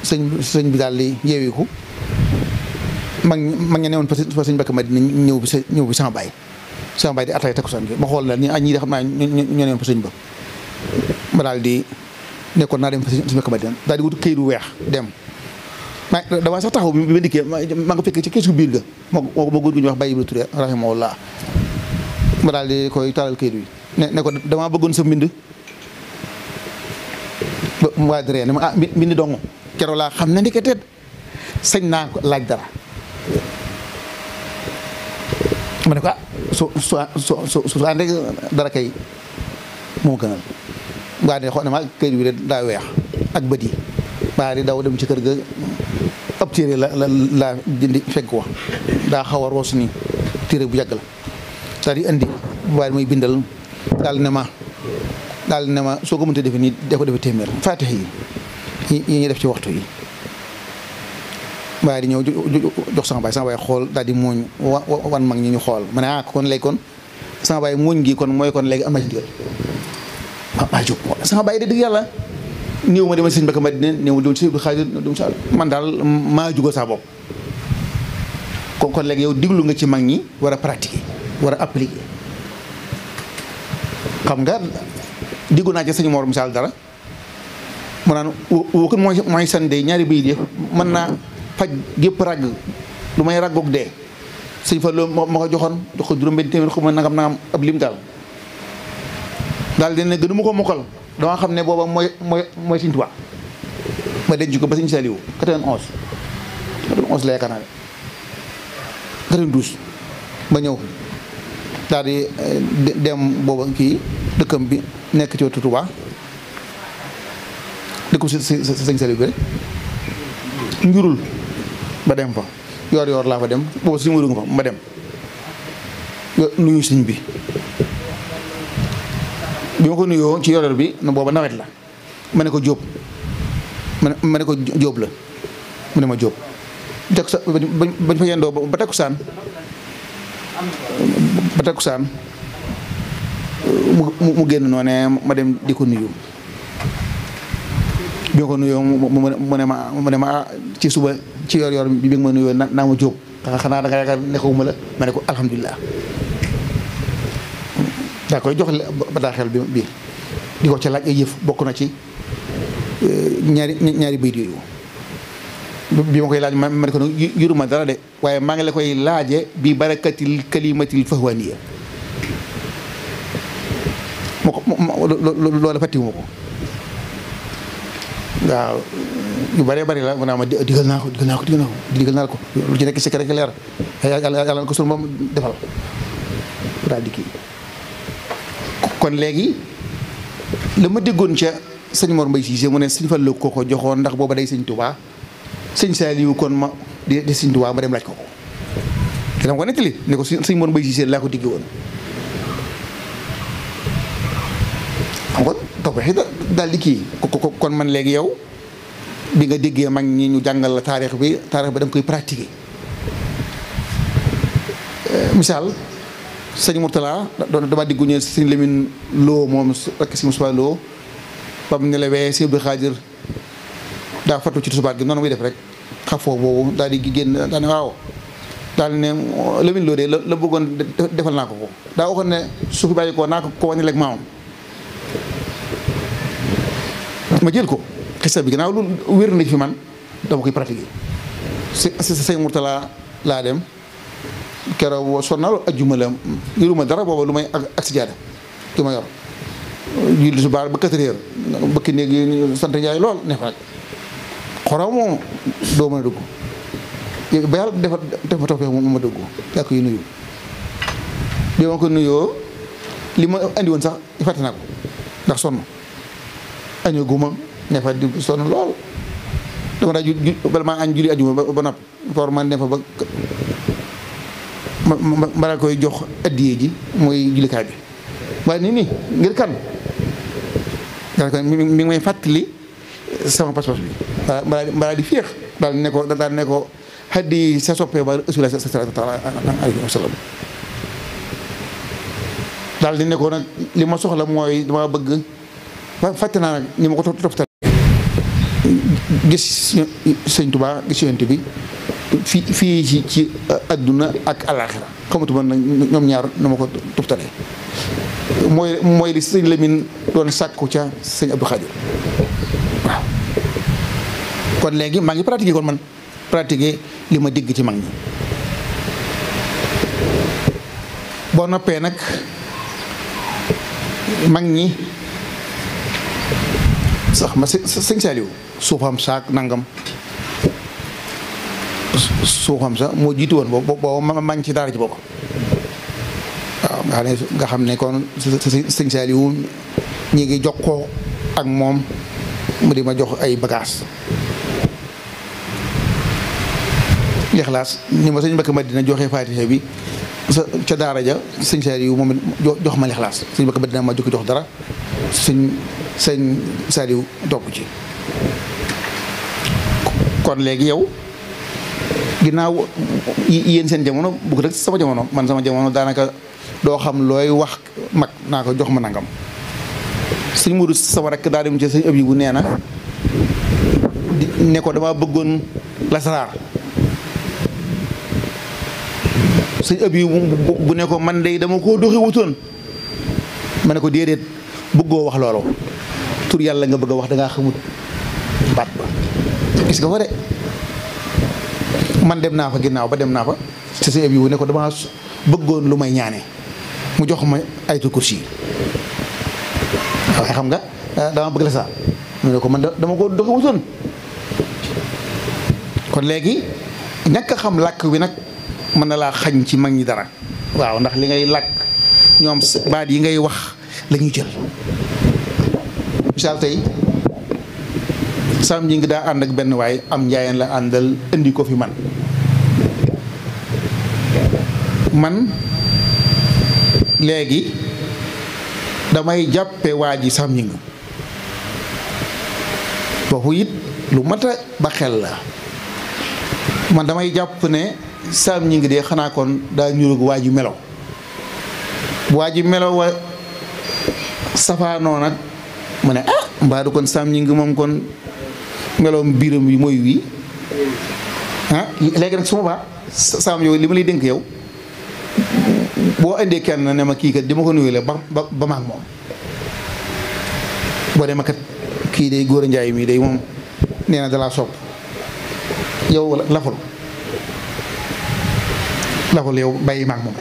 sëñ bi daal di yeewiku mag ña newoon fa sëñ Mbakke Madina ñëw bi sama baay di attaqué takkusaan gi ma xool la ñii de xam naa ñoo newoon fa sëñ ba ma daal di nekkoon naa dem fa sëñ Mbakke Madina daal di wut këyit bu weex dem damaa sax taxaw bi ma dikkee maa nga fekkee ci keesu biir ga moo góor gu ñu wax Baye Ibra Touré rahimahullah ma daal di koy taalal këyit wi ne ko damaa bëggoon sa mbind ba mu waa diree ne ma mbind dong keroog laa xam ne ndiketeet sañ naa ko laaj dara ma ne ko su àndee dara kay moo gënal waa ne xool ne ma këyit wi de daa weex ak bët yi waa di daw dem ci kër ga ab téere la dindi fekk wax daa xaw a roos nii téere bu yàgg la daal di indi waaye may bindal daal ne ma soo ko mënta defe nii da ko defe téeméer faatiha yi ñuy def ci waxtu yi waaye di ñëw jox sama baay xool daal di muuñ wan mag ñi ñu xool ma ne kon léegi kon sama baay muuñ gi kon mooy kon léegi am na ci digal maa jóg sama baay de dëgg yàlla néew ma demal sëñ Mbakke Madina néew ma demal ci Abdou Khadir man daal maa jugal saa bopp kon léegi yow diglu nga ci mag ñi war a pratiquer war a appliquer xam nga diggu naa ci sëñ Mor misaal dara mu naan woo kon mooy sande ñaari bayit yi mën naa faj gépp ragg lu may raggoog dee sëñ fa loolu ma ko jox ko juróom-benn téeméer xuma nangam ab lim daal dina gënu ma ko mokkal damaa xam ne booba mooy Sëñ Tuubaa ma denc ko ba Sëñ Saliou 91 la yaakaar naa ne 92 ba ñëw daal di dem booba kii dëkkam bi nekk ci wetu Tuubaa dëkku Sëñ Saliou bi rek njurul ba dem fa yoor laa fa dem booba suñu wëru nga fa ma dem nuyu sëñ bi ma ko nuyoo ci yoor bi booba nawet la ma ne ko Jóob ma ne ko Jóob la mu ne ma Jóob bañ fa yendoo ba takkusaan mu génn noonu ma dem di ko nuyu bi ma ko nuyoo mu ne ma ci suba ci yor bi nga ma nuyoo naa ma Jóob xanaa da nga yaakaar nekkuma la ma ne ko alhamdulilah daa koy jox bataaxel bi di ko ca laaj ay yëf bokk na ci ñaari bayit yooyu bi ma koy laaj ma ne ko nag yuruma dara de waaye maa ngi la koy laaje bi barakatil kalimatil fahwaniya loolu fàttiwuma ko waaw yu bëree bëri la ma digal naa ko lu ci nekk secret rek leer yàlla na ko sunu moom defal daal di kii kon léegi la ma déggoon ca sëñ Mor Mbaye Cissé mu ne sëñ Fallu ko joxoon ndax booba day sëñ Tuubaa sëñ Saliou kon ma di sëñ Tuubaa ma dem laaj ko te dama ko nettali ne ko sëñ Mor Mbaye Cissé laa ko digge woon xam nga topp daal di kii kon man léegi yow bi nga déggee mag ñi ñu jàngal la taarix bi da nga koy pratiquer misaal sëñ Mourtala dama diggu ñu sëñ Lamine Lo moom rek si Moussa Lo ba mu nelawee si Abdou Khadir daa fattu ci tusubaat gi noonu muy def rek xafoo boobu daal di génn daal ne waaw daal ne Lamine Lo de la bëggoon defal naa ko daa waxoon ne su fi bàyyi ko naa ko wane leeg maamam ma jël ko xista bi gannaaw lu wér na fi man dama koy pratiquer sëñ Mourtala laa dem keroog sonal ajjuma la yoruma dara booba lu may ak si jaada ki ma yor julli su baar ba 4 heures bëkki néeg yi sant Njaay lool ne fa nag xorom moom doo mën a dugg ba yàlla def ma toppee moom ma dugg yaa koy nuyu bi ma ko nuyoo li ma andi woon sax fàtte naa ko ndax sonn añoo guma ne fa di sonn lool dama daa bala maa añ julli ajuma ba noppi for man ne fa ba ma koy jox addiyee ji mooy jullikaay bi waaye nii ngir kan daal ko mi ngi may fàttali sama pas-pas bi mbaa di féex daal ne ko xaddi sa soppee ba Rasulullah sallallahu alayhi wa sallam daal di ne ko nag li ma soxla mooy dama bëgg fàtte naa nag ni ma ko toppatoo gis sëñ Tuubaa gis yonent bi fii ci adduna ak alaaxira xamatuma nag ñoom ñaar na ma ko toftalee mooy li sëñ Lamine doon sàkku ca sëñ Abdou Khadir waaw kon léegi maa ngi pratiquer kon man pratiquer li ma dégg ci mag ñi boo noppee nag mag ñi sax ma sëñ Saliou suufam saak nangam suufam sa moo jiitu woon boobu ma ngi ci daara ci bokk waaw nga xam ne kon sëñ Saliou ñi ngi jokkoo ak moom mu di ma jox ay bagages lixlaas ni ma sëñ Mbacke Madina joxee Faatiha bi ca daara ja sëñ Saliou moom it jox ma lixlaas sëñ Mbacke Madina ma jukki jox dara sëñ Saliou topp ci kon léegi yow ginnaaw yéen seen jamono bugg rek sama jamono man sama jamono daanaka doo xam looy wax mag naa ko jox ma nangam sëñ Modou sama rek daa dem ci sëñ Abibu nee na ne ko dama bëggoon lasaraar sëñ Abibu bu ne ko man de dama koo doxi wutoon ma ne ko déedéet bëggoo wax loolu tur yàlla nga bëgg a wax dangaa xamut baat ba gis nga fa de man dem naa fa ginnaaw ba dem naa fa te sëñ Abibu ne ko dama bëggoon lu may ñaane mu jox ma ayatul kursi waaye xam nga dama bëgg la saa mu ne ko man dama ko doxi wutoon kon léegi ñàkk a xam làkk wi nag mën na laa xañ ci mag ñi dara waaw ndax li ngay làkk ñoom baat yi ngay wax la ñuy jël misaal tey sam ñi ngi daa ànd ak benn waay am njaayeen la àndal indi ko fi man léegi damay jàppe waa ji sam ñi ngi foofu it lu mat a ba xel la man damay jàpp ne sam ñi ngi dee xanaa kon daa ñuróog waa ji melo waa ji melo wa safaanoo nag mu ne mbaa du kon sam ñi ngi moom kon meloom biiram bi mooy wii léegi nag su ma baax sam yow li ma lay dénk yow boo indee kenn ne ma kii kat di ma ko nuyule ba maag moom boo dee ma kat kii day góor a njaay mii day moom nee na dalaa sopp yow laful yow bàyyi maag moom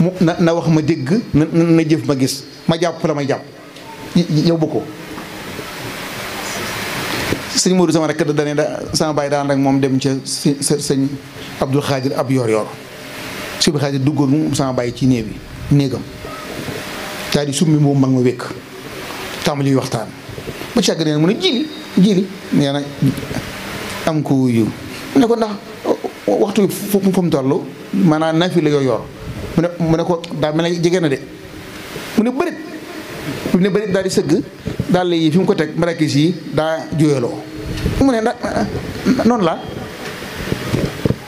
mu na wax ma dégg na jëf ma gis ma jàpp la may jàpp yow bu ko sëñ Modou sama rek dane sama bàyyi daan rek moom dem ca sëñ Abdul Xaadir ab yor sëñ Abdul Xaadir duggoon sama bàyyi ci néegam daal di summi moom mag ma wékk tàmbali waxtaan ba càgg nee na mu ne jili nee na am ko wuyu mu ne ko ndax waxtu fu mu toll maanaam nafi la yoo yor mu ne ko daa mel ne jege na de mu ne bërit daal di sëgg daal yi fi mu ko teg marakis yi daa juyaloo mu ne ndax noonu la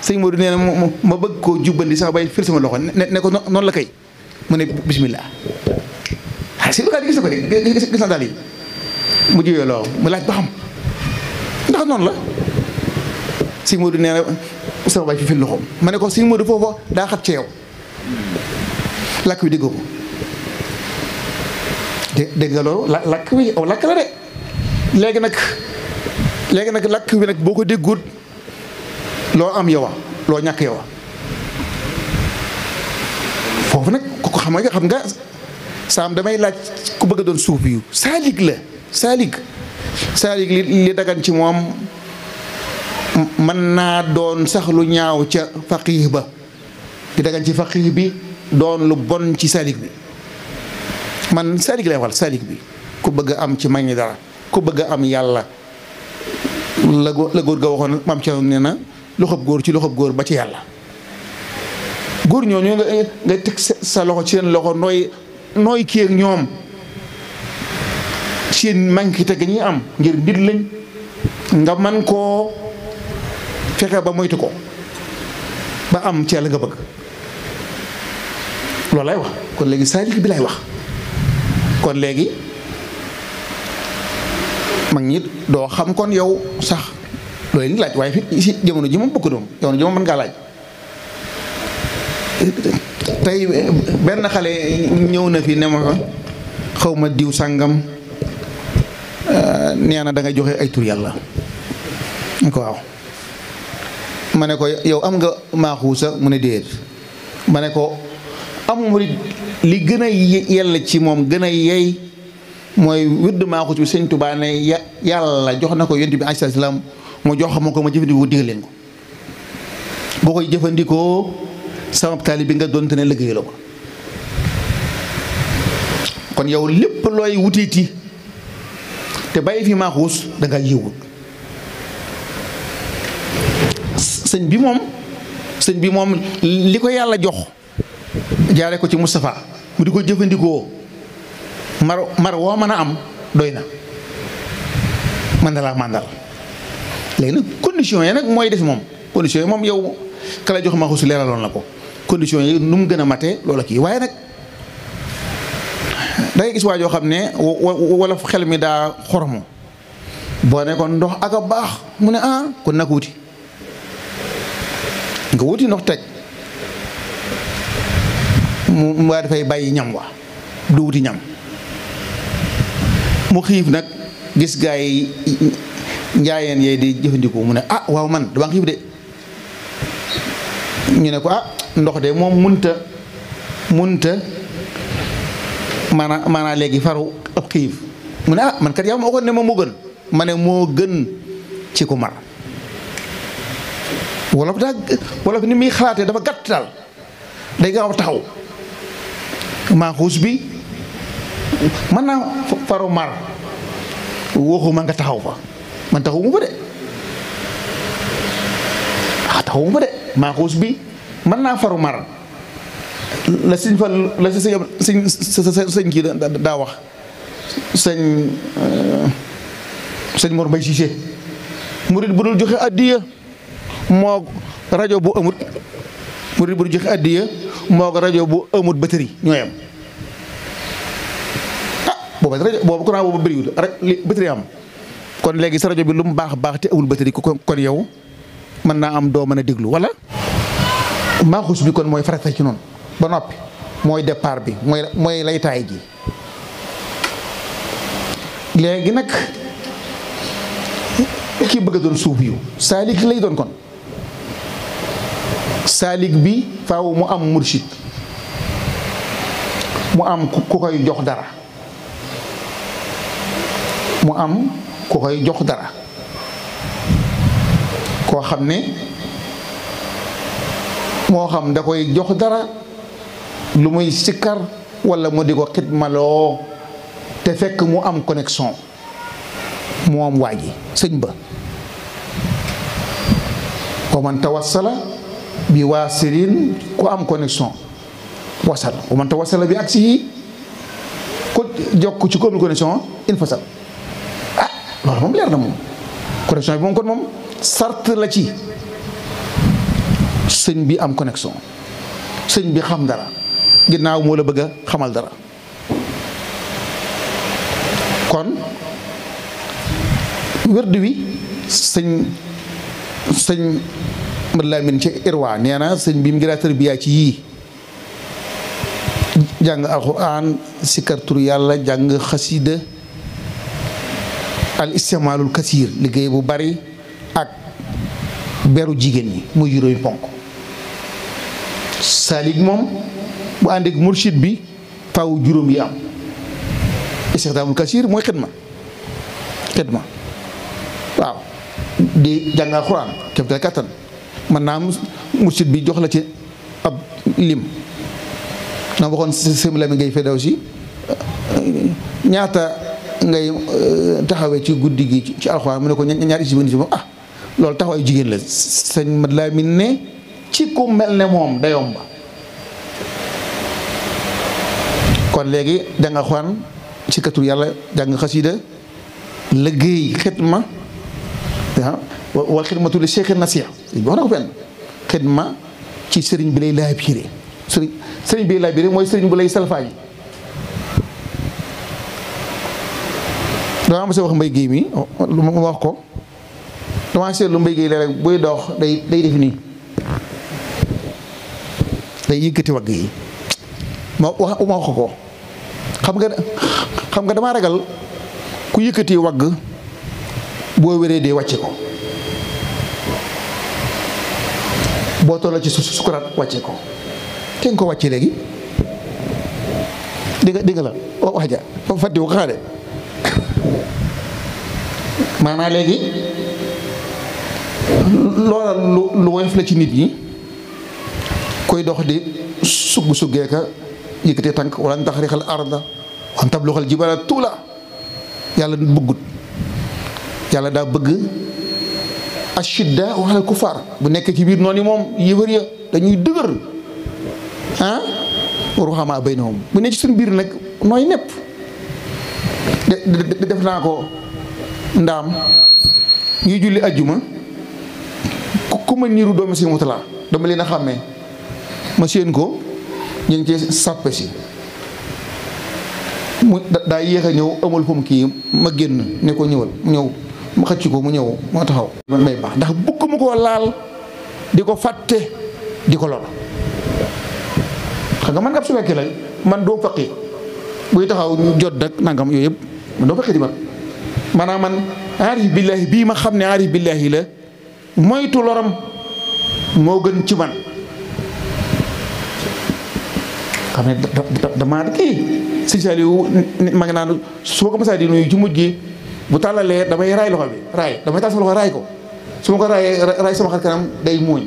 sëñ Modou nee na ma bëgg koo jubbandi sax bay fil sama loxo ne ko noonu la kay mu ne bismillah si lukaa di gis na ko de gis na daal yi mu juyaloo mu laaj ba xam ndax noonu la sëñ Modou nee na sama bay fi fil loxoom ma ne ko sëñ Modou foofu daa xat ci yow làkk wi déggoo ko dégg nga loolu làkk wi aw làkk la de léegi nag làkk wi nag boo ko déggut loo am yow loo ñàkk yow foofu nag ko xam nga saam damay laaj ku bëgg a doon suuf yu saalik la saalik li dagan ci moom mën naa doon sax lu ñaaw ca faqih ba li dagan ci faqih bi doon lu bon ci saalik bi man saalik lay waxal saalik bi ku bëgg a am ci mag ñi dara ku bëgg a am yàlla la góor ga waxoon maam ci nee na loxob góor ci loxob góor ba ci yàlla góor ñooñu nga teg sa loxo ci seen loxo nooy kii ak ñoom seen manqué te ñuy am ngir nit lañ nga man koo fexe ba moytu ko ba am ci yàlla nga bëgg loolu lay wax kon léegi saalik bi lay wax kon léegi mag ñi doo xam kon yow sax loolu ni laaj waaye fi si jamono ji moom bëgg doom jamono ji moom mën ngaa laaj tey benn xale ñëw na fi ne ma fa xaw ma diw sàngam nee na da nga joxe ay tur yàlla ñu ko waaw ma ne ko yow am nga maaxuusa mu ne déet ma ne ko am murid li gën a yell ci moom gën a yey mooy wird maaxuus bi sëñ Tuubaa ne yàlla jox na ko yonent bi alayhi salaam mu jox ma ko ma jëfandikoo digal leen ko boo koy jëfandikoo sama taali bi nga doonte ne liggéey la ko kon yow lépp looy wutiiti te bàyyi fi maaxuus da nga yiwut sëñ bi moom li ko yàlla jox jaare ko ci Moustapha mu di ko jëfandikoo mar woo mën a am doy na man dalaa màndal léegi nag condition yi nag mooy des moom condition yi moom yow ka la jox maaxuus leeraloon la ko condition yi nu mu gën a mate loola kii waaye nag dangay gis waa joo xam ne wala xel mi daa xoromu boo ne ko ndox ak a baax mu ne kon nag wuti nga wuti ndox teg mu waa dafay bàyyi ñam wa du wuti ñam mu xiif nag gis gaa yi njaayeen yee di jëfandikoo mu ne waaw man dama xiif de ñu ne ko ndox de moom munta maanaa léegi faru ab xiif mu ne man kat yow ma waxoon ne moom moo gën ma ne moo gën ci ku mar wolof ni muy xalaatee dafa gàtt daal day gaaw a taxaw maaxuus bi mën naa faru mar waxuma nga taxaw fa man taxawuma fa de taxawuma fa de maaxuus bi mën naa faru mar la sëñ fa la sëñ kii daa wax sëñ Mor Mbay Cissé murid bu dul joxe addiya moo rajo bu amut murid bu dul joxe addiya moo rajo bu amut batterie ñoo yem boobu courant boobu bëriwul rek li batterie am kon léegi sa rajo bi lu mu baax baax te amul batterie kon yow mën naa am doo mën a déglu wala maaxuus bi kon mooy farata ci noonu ba noppi mooy départ bi mooy laytaay ji léegi nag kii bëgg a doon suuf yu saalik lay doon kon saalik bi faaw mu am mursid mu am ku koy jox dara koo xam ne moo xam da koy jox dara lu muy sikkar walla mu di ko xidmaloo te fekk mu am connexion moom waa ji sëñ ba wa man tawassala bi waasilin ku am connexion wasal wa man tawassala bi aksihi ku jokk ci comme connexion infasal loolu moom leer na moom connexion bi moom kon moom sart la ci sëñ bi am connexion sëñ bi xam dara ginnaaw moo la bëgg a xamal dara kon wérdu wi sëñ Mad Lamin ci Irwa nee na sëñ bi mu ngi daa tarbiya ci yii jàng alxuraan sikkar tur yàlla jàng xasida al istimaalul kasiir liggéey bu bari ak beru jigéen ñi muy juróomi ponk saalik moom bu ànd ak mursid bi faaw juróom yi am istixdaamul kasiir mooy xidma waaw di jàng alxuraan képp te kattan mën naa am mursid bi jox la ci ab lim na waxoon sëñ Lamine ngay feddaw si ñaata ngay taxawee ci guddi gi ci alxuraan mu ne ko ñaari si moom loolu taxawaayu jigéen la sëñ Mat Lamine ne ci ku mel ne moom da yomba kon léegi jàng alxuraan ci katur yàlla jàng xasida liggéey xidma wal xidmatu li cheikh nasiha wax na ko fenn xidma ci sëriñ bi lay laaj biire sëriñ bi lay laaj biire mooy sëriñ bu lay salfaañi damaa ma sa wax mbay géey mi lu ma wax ko damaa seetlu mbay géey la rek buy dox day def nii day yëkkati wagg yi ma wax ko xam nga damaa ragal ku yëkkati wagg boo wéree dee wàcce ko boo toll ci sukuraat wàcce ko kenn ko wàcce léegi di nga la wax ja fàtte ko xaade maanaam léegi loola lu woyof la ci nit ñi koy dox di suggee ka yëkkatee tànk wala taxrixal arda wan tabluxal jibala tuula yàlla bëggut yàlla daa bëgg ashidda ala kufaar bu nekk ci biir noonu yi moom yëfër ya dañuy dëgër ruhamaa baynahum bu nekk ci suñu biir nag nooy nepp def naa ko ndaam ñuy julli ajjuma ku ma niiru doomi si mutala dama leen a xàmmee ma séen ko ñu ngi ci sàppe si mu daa yéex a ñëw amul fu mu kii ma génn ne ko ñëwal mu ñëw ma xëcc ko mu ñëw moo taxaw may baax ndax bukk mu koo laal di ko fàtte di ko lor xam nga man ab su fekkee la man doo faqi buy taxaw jot dak nangam yooyu yëpp man doo faqi di man maanaam man aarif billaahi bii ma xam ne aarif billaahi la moytu loram moo gën ci man xam ne damaa kii si Saliou ma ngi naan su ma ko masaa di nuyu ci mujj gi bu tàllalee damay raay loxo bi damay taal sama loxo raay ko su ma ko raay sama xar kanam day muuñ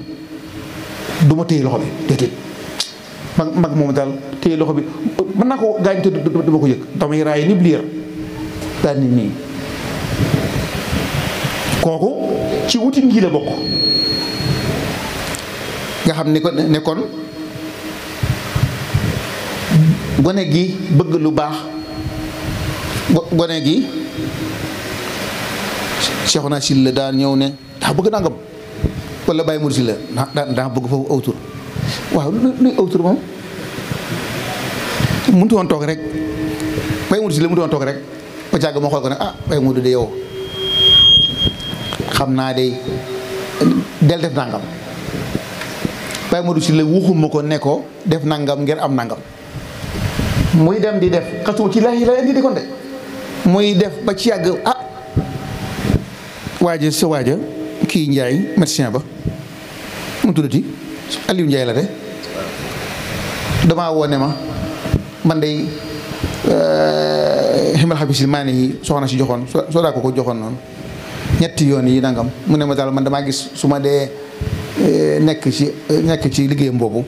du ma téye loxo bi déedéet mag moom daal téye loxo bi mën naa ko gaañ te duma ko yëg damay raay ni liir daal nit nii kooku ci wutin ngi la bokk nga xam ne kon gone gi bëgg lu baax gone gi Cheikhouna Sylla daan ñëw ne daa bëgg nangam wala Baye Mour Sylla daa bëgg foofu awtur waaw luy awtur moom mënut woon toog rek Baye Mour Sylla mënut woon toog rek ba càgg moo xool ko ne Baye Mour de yow xam naa de del def nangam Baye Mour Sylla waxuma ko ne ko def nangam ngir am nangam muy dem di def xatu ci lay indi di kon de muy def ba ci yàgg waaja kii Njaay médecin ba mu tuddati Aliou Njaay la de damaa woone ma man de ximal xabisil maa yi soxna si joxoon soo daa ko joxoon noonu ñetti yoon yi nangam mu ne ma daal man damaa gis su ma dee nekk ci liggéeyam boobu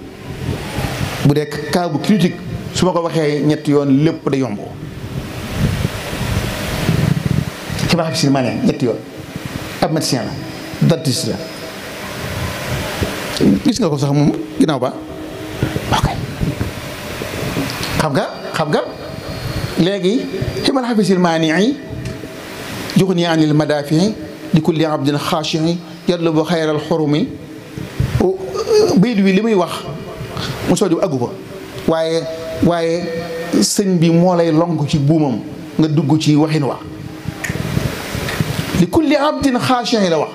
bu dee cas bu critique su ma ko waxee ñetti yoon lépp da yomb ximal xabisil maa ñetti yoon ab médecin la dentiste la gis nga ko sax moom ginnaaw ba ok xam nga léegi ximal xafisil maanii juxni anil madafii li kulli abdin xaashii yatlubu xayral xurumi bayit wi li muy wax mu sooju aggu ko waaye sëñ bi moo lay lonk ci buumam nga dugg ci waxin wa li kulli abdin xaashin la wax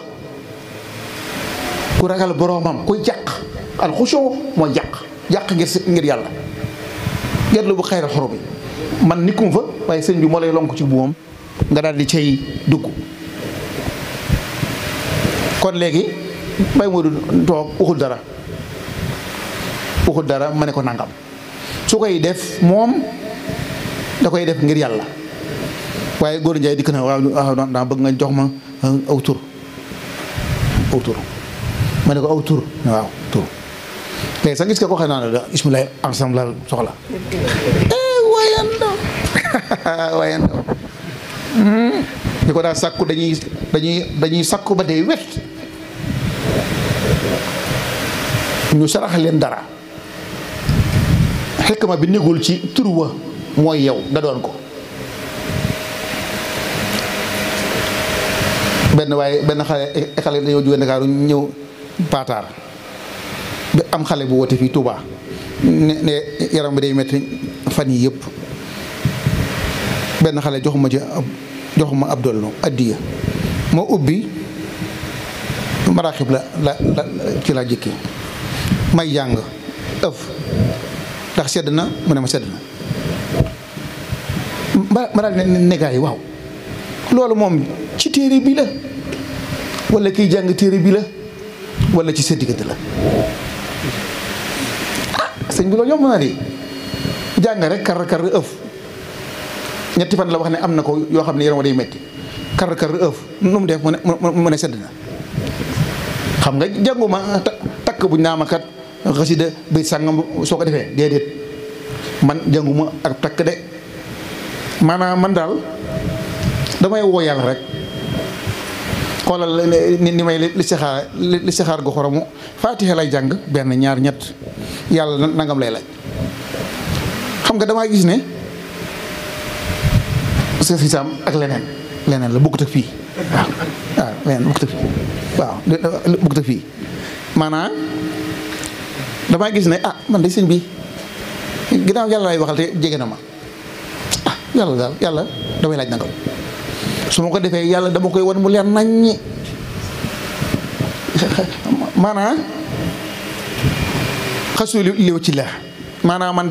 ku ragal boroomam kuy jàq alxusoo mooy jàq ngir yàlla yàlla bu xayra xoro bi man nikkum fa waaye sëñ bi moo lay lonk ci buumam nga daal di cay dugg kon léegi Baye Modou toog waxul dara ma ne ko nangam su koy def moom da koy def ngir yàlla waaye góor njaay dikk na waaw daa bëgg nga jox ma aw tur ma ne ko aw tur waaw tur léegi sax gis nga ko xam naa ne bismillah ensemble la soxla wayando ñu ko daa sàkku dañuy sàkku ba dee wet ñu sarax leen dara xekk ma bi négul ci tur wa mooy yow nga doon ko benn xale dañoo jóge Ndakaaru ñëw Pataar bi am xale bu woote fii Touba ne yaram bi day metti fan yi yëpp benn xale joxuma ab dollu addiya moo ubbi maraaxib la ci laa jëkki may jàng ëf ndax sedd na mu ne ma sedd na ma daal ne gaa yi waaw loolu moom ci téere bi la wala kiy jàng téere bi la wala ci sa diggante la sëñ bi loolu yomb na di jàng rek kar ëf ñetti fan la wax ne am na ko yoo xam ne yaram wa day metti kar ëf nu mu def mu ne sedd na xam nga jànguma takk buñ naa ma kat xasida bay sàngam soo ko defee déedéet man jànguma ak takk de maanaam man daal damay woo yàlla rek xoolal ni may li sixaar gu xoromu faatiha lay jàng benn ñaar ñett yàlla nangam lay laaj xam nga damaa gis ne sa sisaam ak leneen la bokkut ak fii waaw leneen bokkut ak fii waaw bokkut ak fii maanaam damaa gis ne man de sëñ bi ginnaaw yàlla lay waxal te jege na ma yàlla damay laaj nangam su ma ko defee yàlla dama koy wan mu leer naññi maanaam xasu liw ci la maanaam man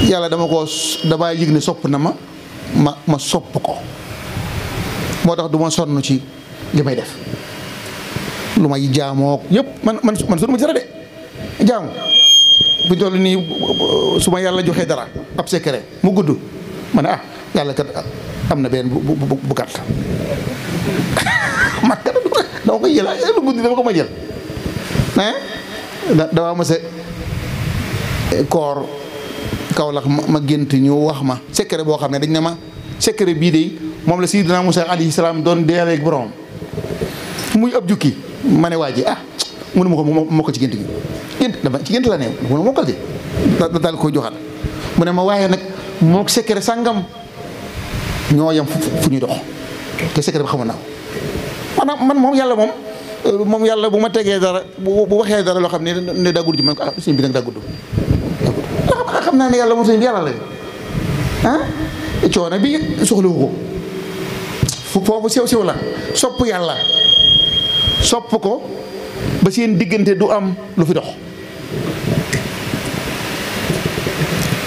yàlla damaa yëg ne sopp na ma sopp ko moo tax du ma sonn ci li may def lu may jaamoo yëpp man sunu ma ci dara de jaamu bu toll nii su ma yàlla joxee dara ab secret mu gudd ma ne yàlla kat am na benn bu gàtt man kat dama koy jël lu guddi dama ko ma jël dama mës a koor Kawlax ma gént ñu wax ma secret boo xam ne dañ ne ma secret bii de moom la Sayyidina Musaa alayhi salaam doon deeleeg borom muy ab jukki ma ne waa ji mënu ma ko moo ko ci gént gi dama ci gént la ne mënu moo ko ci daal koy joxaat mu ne ma waaye nag moo secret sàngam ñoo yem fu ñuy dox te secret bi xamoon naa ko maanaam man moom yàlla bu ma tegee dara bu waxee dara loo xam ne daa gudd ji man ko sëñ bi nag daa gudd xam naa ne yàlla moom sëñ bi yàlla la coono bi soxlawu ko foofu sew la sopp yàlla sopp ko ba seen diggante du am lu fi dox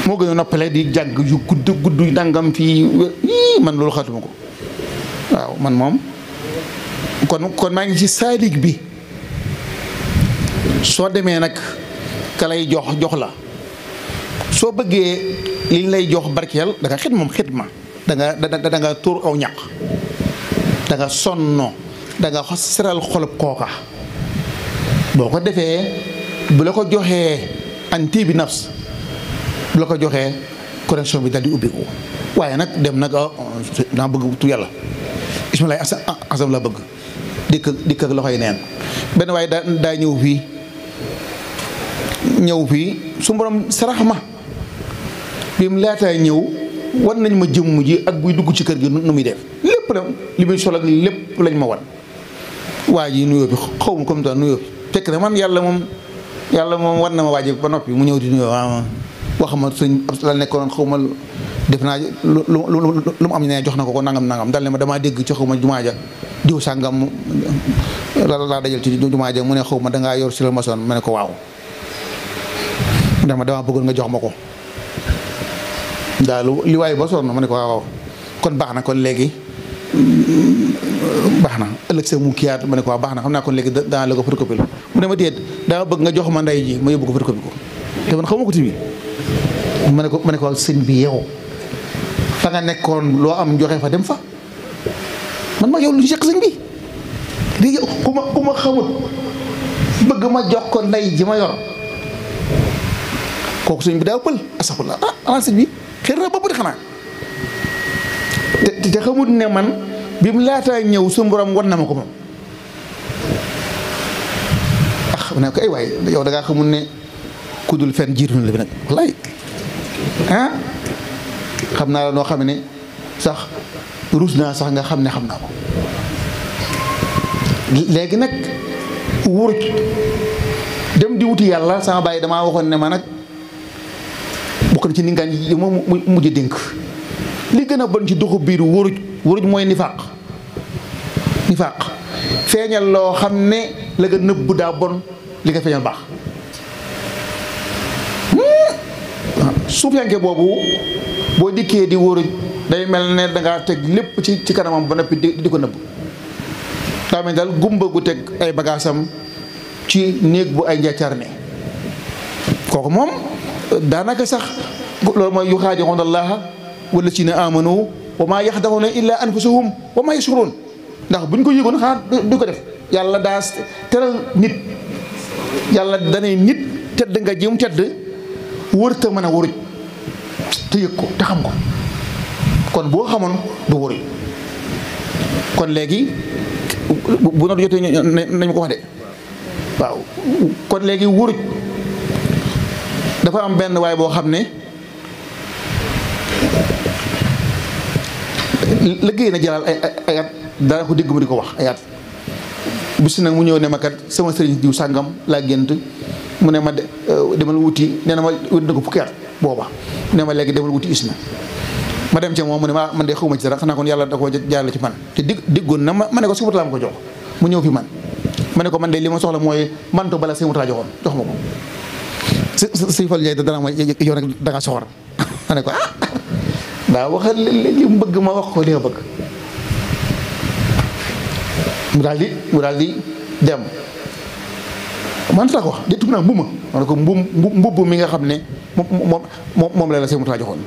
moo gën a noppale di jàng yu gudd dangam fii man loolu xatuma ko waaw man moom kon maa ngi ci saalik bi soo demee nag ka lay jox la soo bëggee liñ lay jox barkeel da nga xidma da nga tuur aw ñaq da nga sonno da nga seral xolub kooka boo ko defee bu la ko joxee anti bi nafs bu la ko joxee connexion bi dal di ubbi ko waaye nag dem nag daa bëgg tu yàlla bismillah asam la bëgg dikk ak loxoy neen benn waaye daa ñëw fii su borom sarax ma bi mu laataa ñëw wan nañ ma jëmm ji ak buy dugg ci kër gi nu muy def lépp la li muy sol ak lépp lañ ma wan waa ji nuyoo bi xaw ma comme ça nuyoo bi fekk na man yàlla moom war na ma waaje ba noppi mu ñëw di nuyoo wax ma sëñ la nekkoon xaw ma def naa lu mu am ne jox na ko nangam dal ne ma damaa dégg ci xaw ma jumaa ja diw sàngam laa dajal ci jumaa ja mu ne xaw ma dangaa yor si la maçon ma ne ko waaw dama bëggoon nga jox ma ko daal li waaye ba sonn ma ne ko waaw kon baax na kon léegi baax na ëllëg sa mu kiyaat ma ne ko waaw baax na xam naa kon léegi daa la ko photocopie mu ne ma déet daa bëgg nga jox ma ndey ji ma yóbbu ko photocopie ko te man xawma ko tamit ma ne ko sëñ bi yow fa nga nekkoon loo am joxe fa dem fa man ma yow lu ñu seq sëñ bi di ku ma xamut bëgg ma jox ko ndey ji ma yor kooku sëñ bi daa pël asaxulaa ana sëñ bi xëy na bopp di xanaa te xamut ne man bi mu laataa ñëw suñu borom wan na ma ko moom ne ko ay waay yow da ngaa xamul ne ku dul fenn jiitu na la bi nag wallaay xam naa la noo xam ne sax ruus naa sax nga xam ne xam naa ko léegi nag wuruj dem di wuti yàlla sama bàyyi damaa waxoon ne ma nag bokk na ci ningaan yi ma mujj dénk li gën a bon ci doxu biir wuruj mooy nifaaq feeñal loo xam ne la nga nëbb daa bon li nga feeñal baax suufiyanke boobu boo dikkee di wuruj day mel ne dangaa teg lépp ci kanamam ba noppi di ko nëbb daa mel daal gumba gu teg ay bagaasam ci néeg bu ay njaccaar ne kooku moom daanaka sax loolu mooy yuxaadi'uuna Allaaha wallaziina aamanuu wa maa yaxda'uuna illaa anfusahum wa maa yash'uruun ndax buñ ko yëgoon xanaa du ko def yàlla daa teral nit yàlla danay nit tedd nga jëm tedd wërta mën a wuruj te yëg ko te xam ko kon boo xamoon du wuruj kon léegi bu noonu jotee nañu ko wax de waaw kon léegi wuruj dafa am benn waay boo xam ne liggéey na jëlaal ay at dara ko dégg mu di ko wax ay at bis nag mu ñëw ne ma kat sama sëriñ diw sàngam laa gént mu ne ma demal wuti nee na ma wuti na ko fukki at booba ne ma léegi demal wuti isna ma dem ca moom mu ne ma man de xawma ci dara xanaa kon yàlla da koo jaarale ci man te diggoon na ma ne ko suba laa ma ko jox mu ñëw fi man ma ne ko man de li ma soxla mooy manto bala sëñ Murtada joxoon jox ma ko sëñ Fall Ndiaye dana ma yow nag da ngaa soxor ma ne ko daa waxal li mu bëgg ma wax ko li nga bëgg mu daal di dem man ta ko wax de tub naa mbuma ma ne ko mbubb mi nga xam ne moom la sëñ Murtada joxoon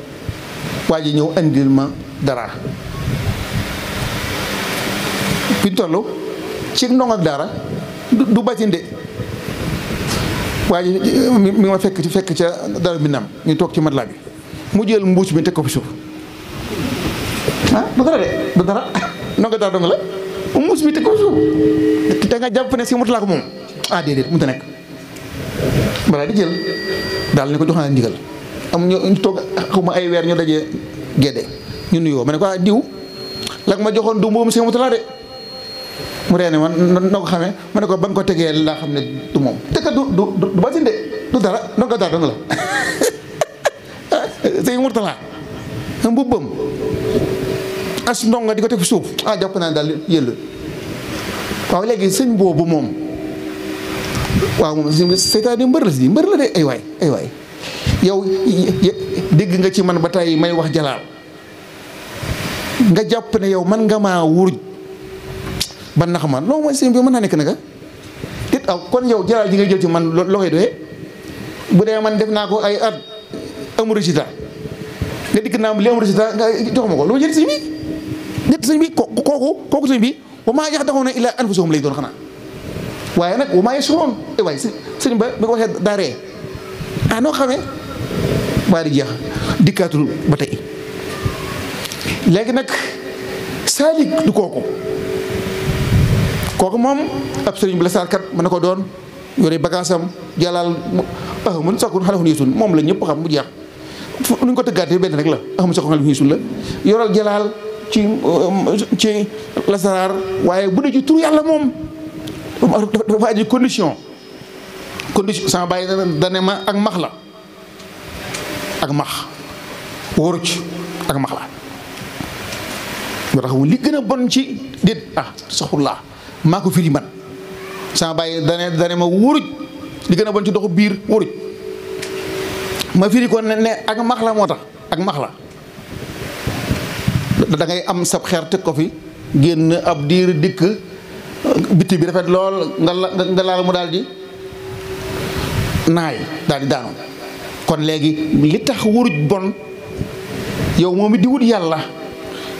waa ji ñëw andil ma dara fi toll ci ndong ak dara du batinde waa ji mi ma fekk ca dara bi nam ñu toog ci matelas bi mu jël mbuus bi teg ko fi suuf du dara de du dara ndonga dara dong la mbuus bi teg ko fi suuf te nga jàpp ne si motulaa ko moom déedéet mënut a nekk balaa di jël daal ne ko jox naa ndigal am ñu toog xawma ay weer ñu dajee gedde ñu nuyoo ma ne ko diw la ma joxoon du mbuum si motulaa de mu reene man noo ko xamee ma ne ko ba nga ko tegee laa xam ne du moom te kat du basin de du dara ndonga dara dong la sëñ Murtada mbubbam as ndonga di ko teg fi suuf jàpp naa daal yëll waaw léegi sëñ boobu moom waaw moom seytaane mbër la si mbër la de ay waay yow dégg nga ci man ba tey may wax jalaal nga jàpp ne yow man nga maa wuruj ban na xaman loolu mooy sëñ bi mën naa nekk naka it kon yow jalaal ji ngay jël ci man loo koy doyee bu dee man def naa ko ay at amul résultat nga dikk naa li amul résultat nga jox ma ko lu ma jël sëñ bi nit sëñ bi kooku sëñ bi wa maa yaxda'uuna illaa anfusahum lay doon xanaa waaye nag wa maa yash'uruun waaye sëñ ba bi ko waxee daa ree noo xamee waaye di jeex dikkaatul ba tey léegi nag saalik du kooku moom ab sëriñ bi la saarkat mën na ko doon yore bagaasam jàllal mun sakun xalafun yeesun moom la ñëpp xam mu jeex nu ñu ko tëggaatee benn rek la axamu sakun xalafun yeesun la yoral jalaal ci lasaraar waaye bu dee ci tur yàlla moom dafa aji condition sama bàyyi dane ma ak max la ak max wuruj ak max la moo tax li gën a bon ci déet saxulaa maa ko firi man sama bàyyi dane ma wuruj li gën a bon ci doxu biir wuruj ma firi ko ne ak max la moo tax ak max la da ngay am sab xeer teg ko fi génn ab diir dikk bitti bi rafet lool nga laal mu daal di naay daal di daanu kon léegi li tax wuruj bon yow moom it di wut yàlla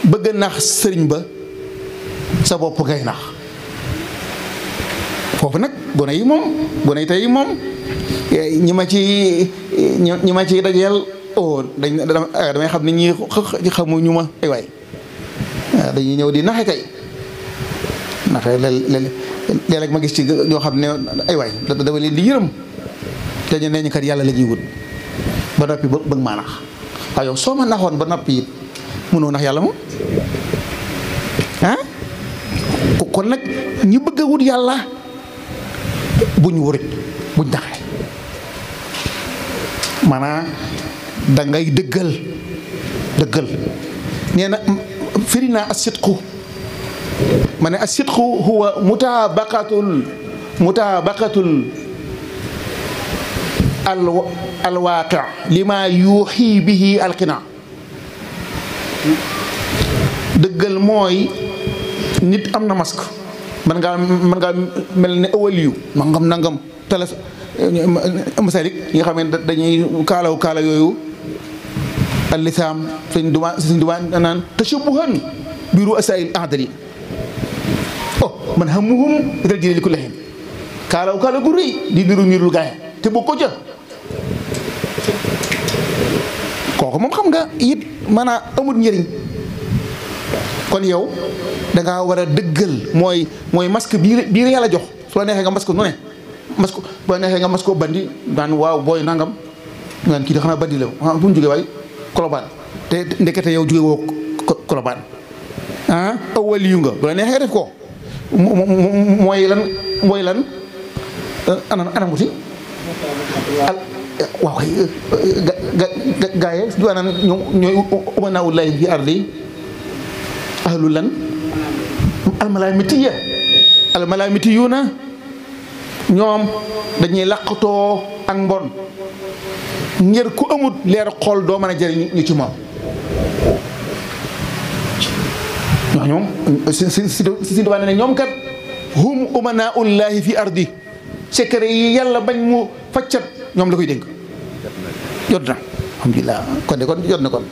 bëgg nax sëriñ ba sa bopp ngay nax foofu nag gone yi tey moom ñi ma ci dajeel damay xam ne ñi xamuñu ma ay waay dañuy ñëw di naxe kay naxe léeg-léeg ma gis ci ñoo xam ne ay waay dama leen di yërëm te ñu ne ñu kat yàlla la ñuy wut ba noppi bëgg maa nax waaw yow soo ma naxoon ba noppi it mënoo nax yàlla moom ah kon nag ñi bëgg a wut yàlla buñ wurit buñ naxee maanaam da ngay dëggal nee na firi naa as-sidqu ma ne as-sidqu huwa mutabaqatul alwaaqi lima yuuxi bihi alqina dëggal mooy nit am na masque man ngaa mel ne awaliyu nangam tala masalik yi nga xam ne dañuy kaala yooyu al-lisaam sëñ Dumaa naan tashabbuhan bi ru'asaa'il a'dali man hammuhum dal jëlee li ko lexin kaala gu rëy di niru gaay te boo ko ca kooku moom xam nga it maanaam amul njëriñ kon yow da ngaa war a dëggal mooy masque bii yàlla jox su la neexee nga masque nu ne masque bu la neexee nga masque bandi daan waaw booy nangam ngaan kii de xanaa bandi la fu mu jógee waay Colobane te ndekete yow jóge woo Colobane awal yu nga bu la neexee nga def ko mooy lan anam wuti waaw gaaye du anaan ñooy umanawullahi fi ardi ahlu lan almalamitiyuna ñoom dañuy laqatoo ak mbon ngir ku amut leer xool doo mën a jëriñ ñu ci moom ñoom si duwaa ne ñoom kat hum umanaullahi fi ardi secret yi yàlla bañ mu faccat ñoom la koy dénk jot na alhamdulilah kon jot na kon